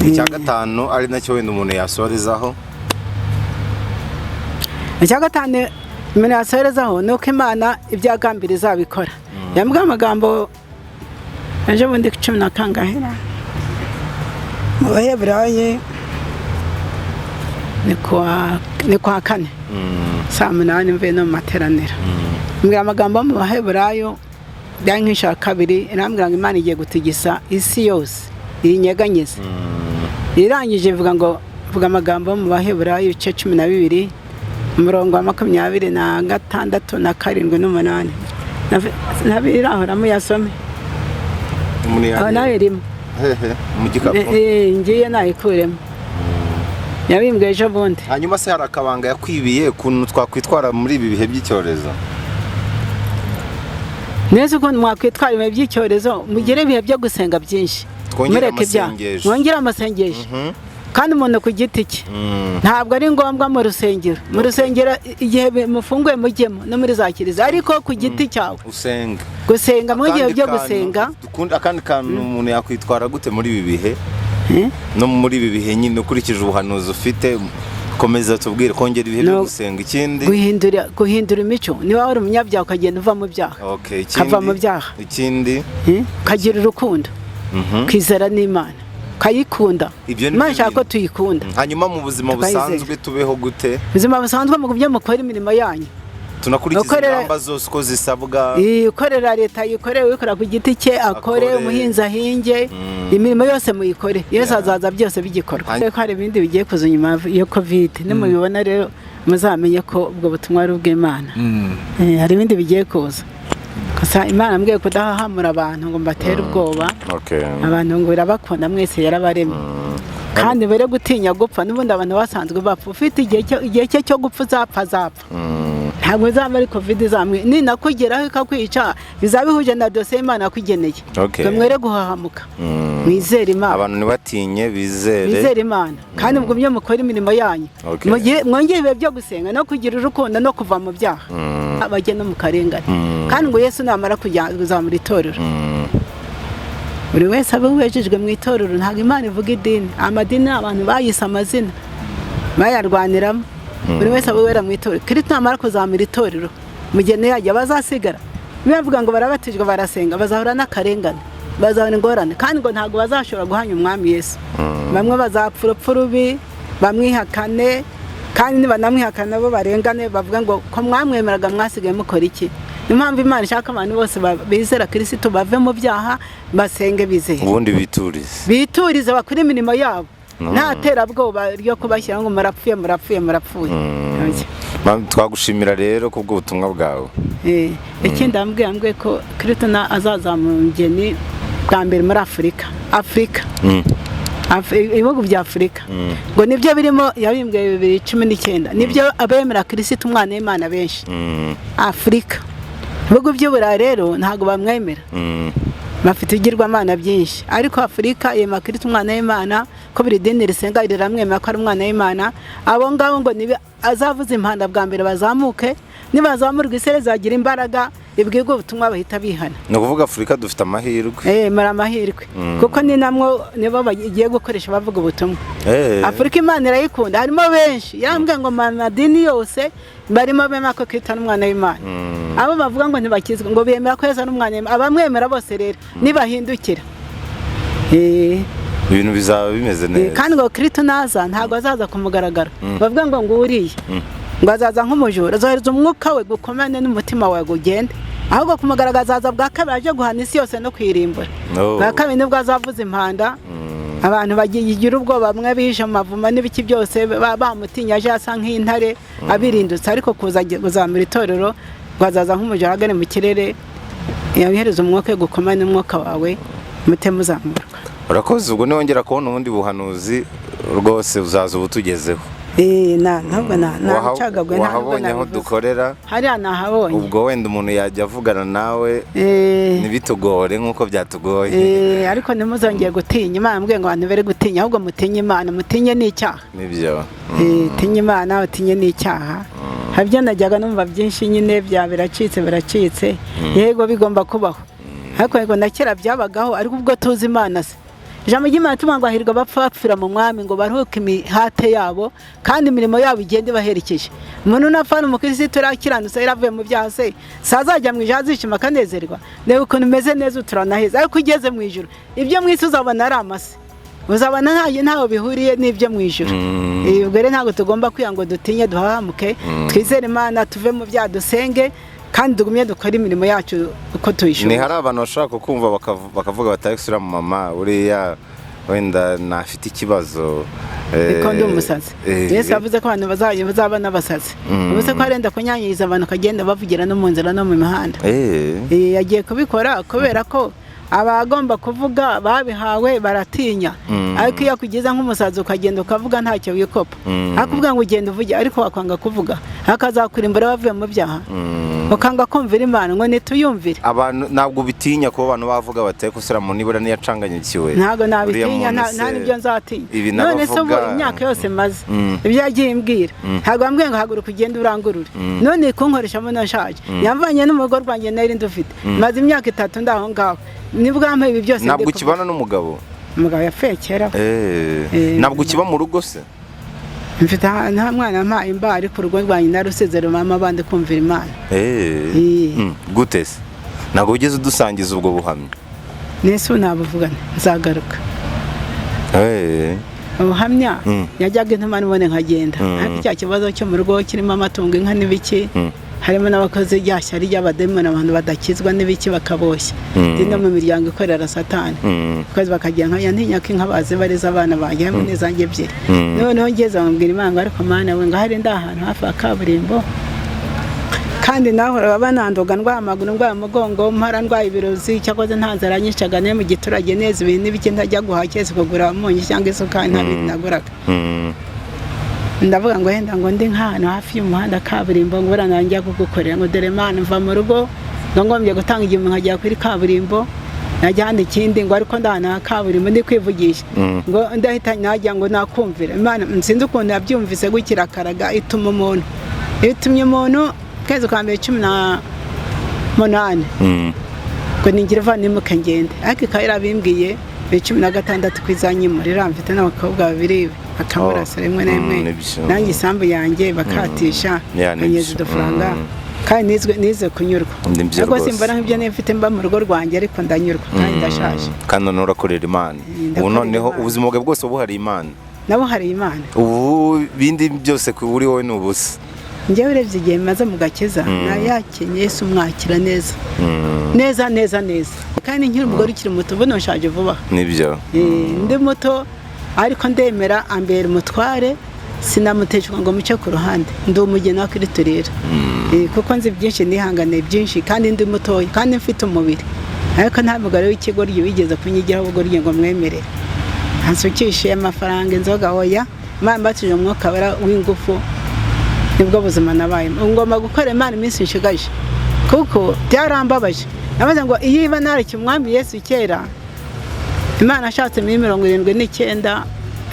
Icya gatanu, ari nacyo wenda umuntu yasorezaho? Icya gatanu umuntu yasorezaho ni uko Imana ibyo yagambiriye izabikora. Yambwiye amagambo ejo bundi 10 na kangahe mu Baheburayi, ni kuwa kane saa 8 mvuye no mu materaniro, mbwira amagambo yo mu Baheburayo byari nk'inshuro kabiri, irambwira ngo Imana igiye gutigisa isi yose iyinyeganyeze. Irangije ivuga ngo vuga amagambo yo mu Baheburayo ibice 12, umurongo wa 26 na 7 n'8. Nabirahora muyasome. Umuntu Aho yareba. nawe irimo. Hehe, mu gikapu? Ngiye nayikuremo, yabimbwiye ejo bundi. Hanyuma se hari akabanga yakwibiye ukuntu twakwitwara muri ibi bihe by'icyorezo? Neza, ukuntu mwakwitwara ibihe by'icyorezo, mugire ibihe byo gusenga byinshi. Twongere Mureke ibyaha. amasengesho. Mwongere amasengesho, kandi umuntu ku giti cye, ntabwo ari ngombwa mu rusengero. Mu rusengero igihe mufunguye mujyemo, no muri za kiliziya, ariko ku giti cyawe Usenga. gusenga mu gihe Akandi byo kantu- gusenga. Akandi kantu, umuntu yakwitwara gute muri ibi bihe, no muri ibi bihe nyine ukurikije ubuhanuzi ufite? Komeza tubwire. Kongera ibihe byo No. gusenga, ikindi? Guhindura imico, niba wari umunyabyaha ukagenda uva mu byaha, Okay, ikindi? kava mu byaha. Ikindi? Ukagira urukundo, ukizera n'Imana, ukayikunda. Ibyo ni Imana byo ishaka ko bintu. tuyikunda. Hanyuma mu buzima Tukayizera. busanzwe tubeho gute? Ubuzima busanzwe, mu byo mukora imirimo yanyu, Tunakurikiza ingamba zose uko zisabwa. Ikorera leta yikorere, uwikorera ku giti cye akore, Akore. umuhinzi ahinge, imirimo yose muyikore. Yesu azaza byose bigikorwa. Ko hari ibindi bigiye kuza nyuma ya Covid, nimubibona rero muzamenye ko ubwo butumwa ari ubw'Imana. Hari ibindi bigiye kuza, gusa Imana mbwiye kudahahamura abantu ngo mbatere ubwoba. Abantu ngo irabakunda mwese, yarabaremye, kandi mbere gutinya gupfa, n'ubundi abantu basanzwe bapfa. Ufite igihe cye cyo gupfa uzapfa, azapfa. Ntabwo izaba ari Covid izamwe, ninakugeraho ikakwica bizaba bihuje na dosiye Imana yakugeneye. Ngo mwere guhahamuka, mwizere Imana. Abantu ntibatinye, bizere. Bizere Imana, kandi mugumye mukore imirimo yanyu. Mwongere ibihe byo gusenga no kugira urukundo no kuva mu byaha, bajye no mu karengane. Kandi ngo Yesu namara kujya kuzamura itorero, buri wese abe wejejwe mu itorero. Ntabwo Imana ivuga idini, amadini ni abantu bayise amazina bayarwaniramo. Buri wese abe wera mu itorero. Kristo namara kuzamura itorero, mugeni yajya bazasigara bavuga ngo barabatijwe, barasenga, bazahura n'akarengane, bazahura ingorane, kandi ngo ntabwo bazashobora guhanya umwami Yesu. Bamwe bazapfa urupfu rubi, bamwihakane, kandi nibanamwihakana bo barengane, bavuga ngo ko mwamwemeraga mwasigaye mukora iki? Niyo mpamvu Imana ishaka abantu bose bizera Kirisitu bave mu byaha, basenge bizere. Ubundi biturize. Biturize, bakore imirimo yabo, nta terabwoba ryo kubashyira ngo murapfuye, murapfuye, murapfuye. Oya. Twagushimira rero kubw'ubutumwa bwawe. Ikindi yambwiye ko Kristo azazamura umugeni bwa mbere muri Afurika. Afurika. Ibihugu bya Afurika ngo nibyo birimo, yabimbwiye 2019, nibyo abemera Kirisitu umwana w'Imana benshi. Afurika, ibihugu by'Uburayi rero ntabwo bamwemera, bafite ibigirwamana byinshi, ariko Afurika yemera Kirisitu umwana w'Imana, ko buri dini risenga riramwemera ko ari umwana w'Imana. Abo ngabo ngo nibe azavuza impanda bwa mbere bazamuke, nibazamurwa isi izagira imbaraga ibwirwa ubutumwa bahita bihana. Ni ukuvuga Afurika dufite amahirwe. Muri amahirwe, kuko ni namwo nibo bagiye gukoresha bavuga ubutumwa. Afurika Imana irayikunda, harimo benshi. Yarambwiye ngo mu madini yose barimo bemera ko Kristo ari umwana w'Imana. Abo bavuga ngo ntibakizwe ngo bemera ko Yesu ari umwana w'Imana. Abamwemera bose rero nibahindukira, ibintu bizaba bimeze neza. Kandi ngo Kristo naza ntabwo azaza ku mugaragaro, bavuga ngo nguriye, ngo azaza nk'umujura, azohereza umwuka we gukomane n'umutima wawe ugende, ahubwo ku mugaragaro azaza bwa kabiri aje guhana isi yose no kuyirimbura. Bwa kabiri nibwo azavuza impanda, abantu bagira ubwoba, bamwe bihishe mu mavumo n'ibiki byose, bamutinya aje asa nk'intare abirindutse, ariko kuza kuzamura itorero ngo azaza nk'umujura agane mu kirere, yohereza umwuka we gukomane n'umwuka wawe mute muzamurwa. Urakoze. Ubwo niwongera kubona ubundi buhanuzi rwose uzaza ubutugezeho. Ntabwo nabicagaguye, nta nubwo Wahabonye aho nabivuze. dukorera? Hariya nahabonye. Ubwo wenda umuntu yajya avugana nawe, ntibitugore nk'uko byatugoye. Ariko ntimuzongere gutinya Imana. Mbwiye ngo abantu bere gutinya, ahubwo mutinye Imana, mutinye n'icyaha. Nibyo. Tinye Imana, utinye n'icyaha. Hari ibyo najyaga numva byinshi nyine bya biracitse biracitse, yego bigomba kubaho, ariko yego na kera byabagaho, ariko ubwo tuzi Imana se, ijambo ry'Imana tuvuga ngo hahirwa abapfa bapfira mu mwami, ngo baruhuke imihate yabo kandi imirimo yabo igende ibaherekeje. Umuntu napfa ni umukirisitu yarakiranutse, yaravuye mu byaha, se sazajya mu ijuru azishima akanezerwa? Reba ukuntu umeze neza, uturanaheza, ariko ugeze mu ijuru ibyo mu isi uzabona ari amase, uzabona ntaho bihuriye n'ibyo mu ijuru. Ubwo rero ntabwo tugomba kwiga ngo dutinye, duhahamuke, twizere Imana, tuve mu byaha, dusenge kandi tugumye dukore imirimo yacu uko Ni tuyishoboye. hari abantu bashobora kukumva bakavuga bati uriya mama uriya wenda ntafite ikibazo. Niko ndi umusazi. Yesu yavuze ko abantu bazaba n'abasazi. Ubu se ko arenda kunyanyiriza abantu akagenda bavugira no mu nzira no mu mihanda? Yagiye kubikora kubera ko abagomba kuvuga babihawe baratinya, ariko iyo akugeza nk'umusazi ukagenda ukavuga ntacyo wikopa, akubwira ngo ugenda uvuge, ariko wakwanga kuvuga akazakurimbura bavuye mu byaha, ukanga kumvira Imana ngo nituyumvire. Abantu ntabwo bitinya kuba abantu bavuga bati ariko uriya muntu nibura ntiyacanganyikiwe? Ntabwo Uriya nabitinya, muntu nta n'ibyo nzatinya. Ibi None se ubu n'abavuga- imyaka yose maze, ibyo yagiye imbwira, ntabwo yambwiye ngo haguruka ugende urangurure, none kunkoreshamo nashaje, yamvanye n'umugo rwanjye nari ndufite, maze imyaka 3 ndaho ngaho, nibwo yampaye ibi byose Ntabwo ndi kuvuga. ukibana n'umugabo? Umugabo yapfuye kera. Ntabwo ukiba mu rugo se? Mfite nta mwana mpaye imba, ariko urugo rwanjye narusize rubamo abandi kumvira Imana. Gute se? Ntabwo wigeze udusangiza ubwo buhamya. Nese ubu nabuvugana? Nzagaruka. Ubuhamya, yajyaga intuma n'ubundi nkagenda, ariko cya kibazo cyo mu rugo kirimo amatungo, inka n'ibiki, harimo n'abakozi, rya shyari ry'abadayimoni, abantu badakizwa n'ibiki bakaboshya. Ndi no mu miryango ikorera Satani, kwezi bakagira nka ntinya ko inka bazi bariza abana banjye hamwe n'izanjye ebyiri. Noneho ngeze bambwira Imana ngo ariko Mana we, ngo hari ndi ahantu hafi ya kaburimbo, kandi nahoraga banandoga, ndwaye amaguru, ndwaye umugongo, mpara ndwaye ibirozi, cyakoze nta nzara nyishaga niyo mu giturage neza ibintu n'ibiki, ntajya guhaha keretse kugura umunyu cyangwa isukari, nta bindi naguraga. Ndavuga ngo wenda ngo ndi nk'ahantu hafi y'umuhanda kaburimbo, ngo buriya nanjye kugukorera, ngo dore Mana, mva mu rugo ngo ngombye gutanga igihumbi nkajya kuri kaburimbo, najya ahandi ikindi, ngo ariko ndahana ha kaburimbo ndi kwivugisha, ngo ndahita najya ngo nakumvira Imana. Sinzi ukuntu yabyumvise gukira akaraga, ituma umuntu, itumye umuntu kwezi kwa mbere 18, ngo ningire va nimuke ngende, ariko ikaba yarabimbwiye 2016 ko izanyimurira. Mfite n'abakobwa babiri bakamurasa rimwe na rimwe, nanjye isambu yanjye bakatisha, Yeah, nibyo. nkanyeza udufaranga, kandi nize kunyurwa. Nibyo Ariko rwose. simbona nk'ibyo niba mfite mba mu rugo rwanjye, ariko ndanyurwa kandi ndashaje. Kandi noneho urakorera Imana. Ubu Ndakorera noneho Imana. ubuzima bwawe bwose buhariye Imana. Nabo hari Imana. Ubu ibindi byose kuri wowe ni ubusa. Njyewe urebye igihe maze mu gakiza, nayakenye Yesu mwakira neza neza neza neza, kandi nkiri umugore ukiri muto, ubu nshaje vuba. Nibyo. Ndi muto ariko ndemera ambera umutware, sinamuteshwa ngo muce ku ruhande, ndi umugeni wa Kristo rero. Kuko nzi byinshi, nihanganiye byinshi kandi ndi mutoya kandi mfite umubiri, ariko nta mugore w'ikigoryi wigeze kunyigiraho ubugoryi ngo mwemerere. Ansukishe amafaranga, inzoga, oya. Imana imbatije umwuka wera w'ingufu, nibwo buzima nabayemo. Ngomba gukora Imana iminsi nshigaje, kuko byarambabaje. Nabaze ngo iyo iba nareke umwami Yesu kera, Imana ashatse muri 79,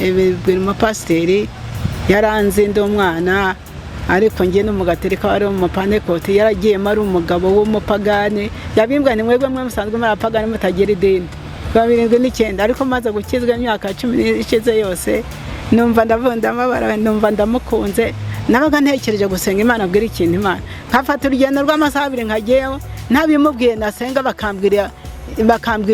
ibibwira umupasiteri yaranze ndi umwana, ariko njye n'umugatorika wari umupanekoti, yaragiyemo ari umugabo w'umupagani, yabimbwa ni mwebwe mwe musanzwe muri abapagani mutagira idini. Kuva 79, ariko maze gukizwa imyaka 10 ishize yose, numva ndavuga, ndamabara, numva ndamukunze. Nabaga ntekereje gusenga Imana, abwira ikintu Imana, nkafata urugendo rw'amasaha 2 nkageyo ntabimubwiye, nasenga bakambwira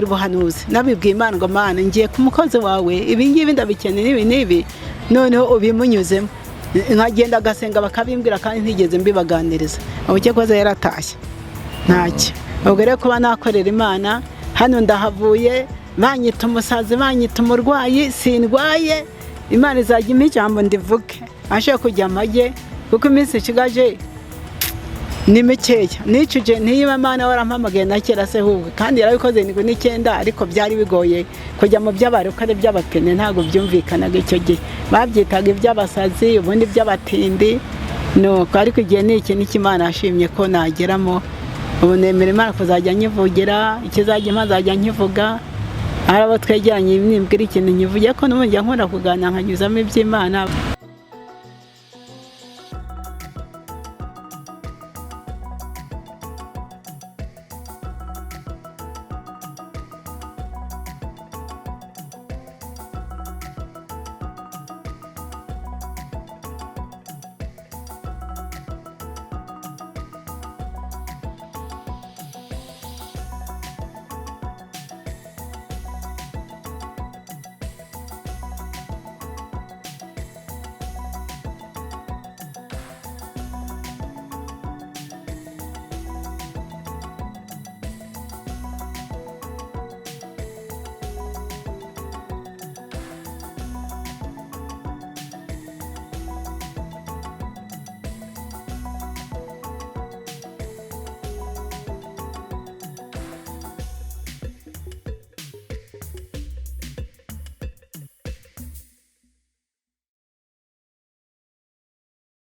ubuhanuzi. Nabibwiye Imana ngo Mana, ngiye ku mukozi wawe, ibi ngibi ndabikeneye, ibi n'ibi, noneho ubimunyuzemo. Nkagenda agasenga bakabimbwira, kandi ntigeze mbibaganiriza. Ubu yaratashye ntacyo. Ubwo rero kuba nakorera Imana hano, ndahavuye banyita umusazi, banyita umurwayi, sindwaye. Imana izajya impa ijambo ndivuge, ashe kujya amajye, kuko iminsi ishigaje ni mikeya. Nicuje ntiyiba Mana warampamagaye na kera se hubwo, kandi yarabikoze 79, ariko byari bigoye kujya mu by'abarokore by'abapene, ntabwo byumvikanaga icyo gihe, babyitaga iby'abasazi, ubundi iby'abatindi. Nuko ariko igihe ni iki n'iki Imana yashimye ko nageramo. Ubu nemera Imana kuzajya nyivugira, ikizajya impa nzajya nkivuga. Hari abo twegeranye, nimbwira ikintu nkivuge, ko n'ubundi njya nkunda kuganira nkanyuzamo iby'Imana.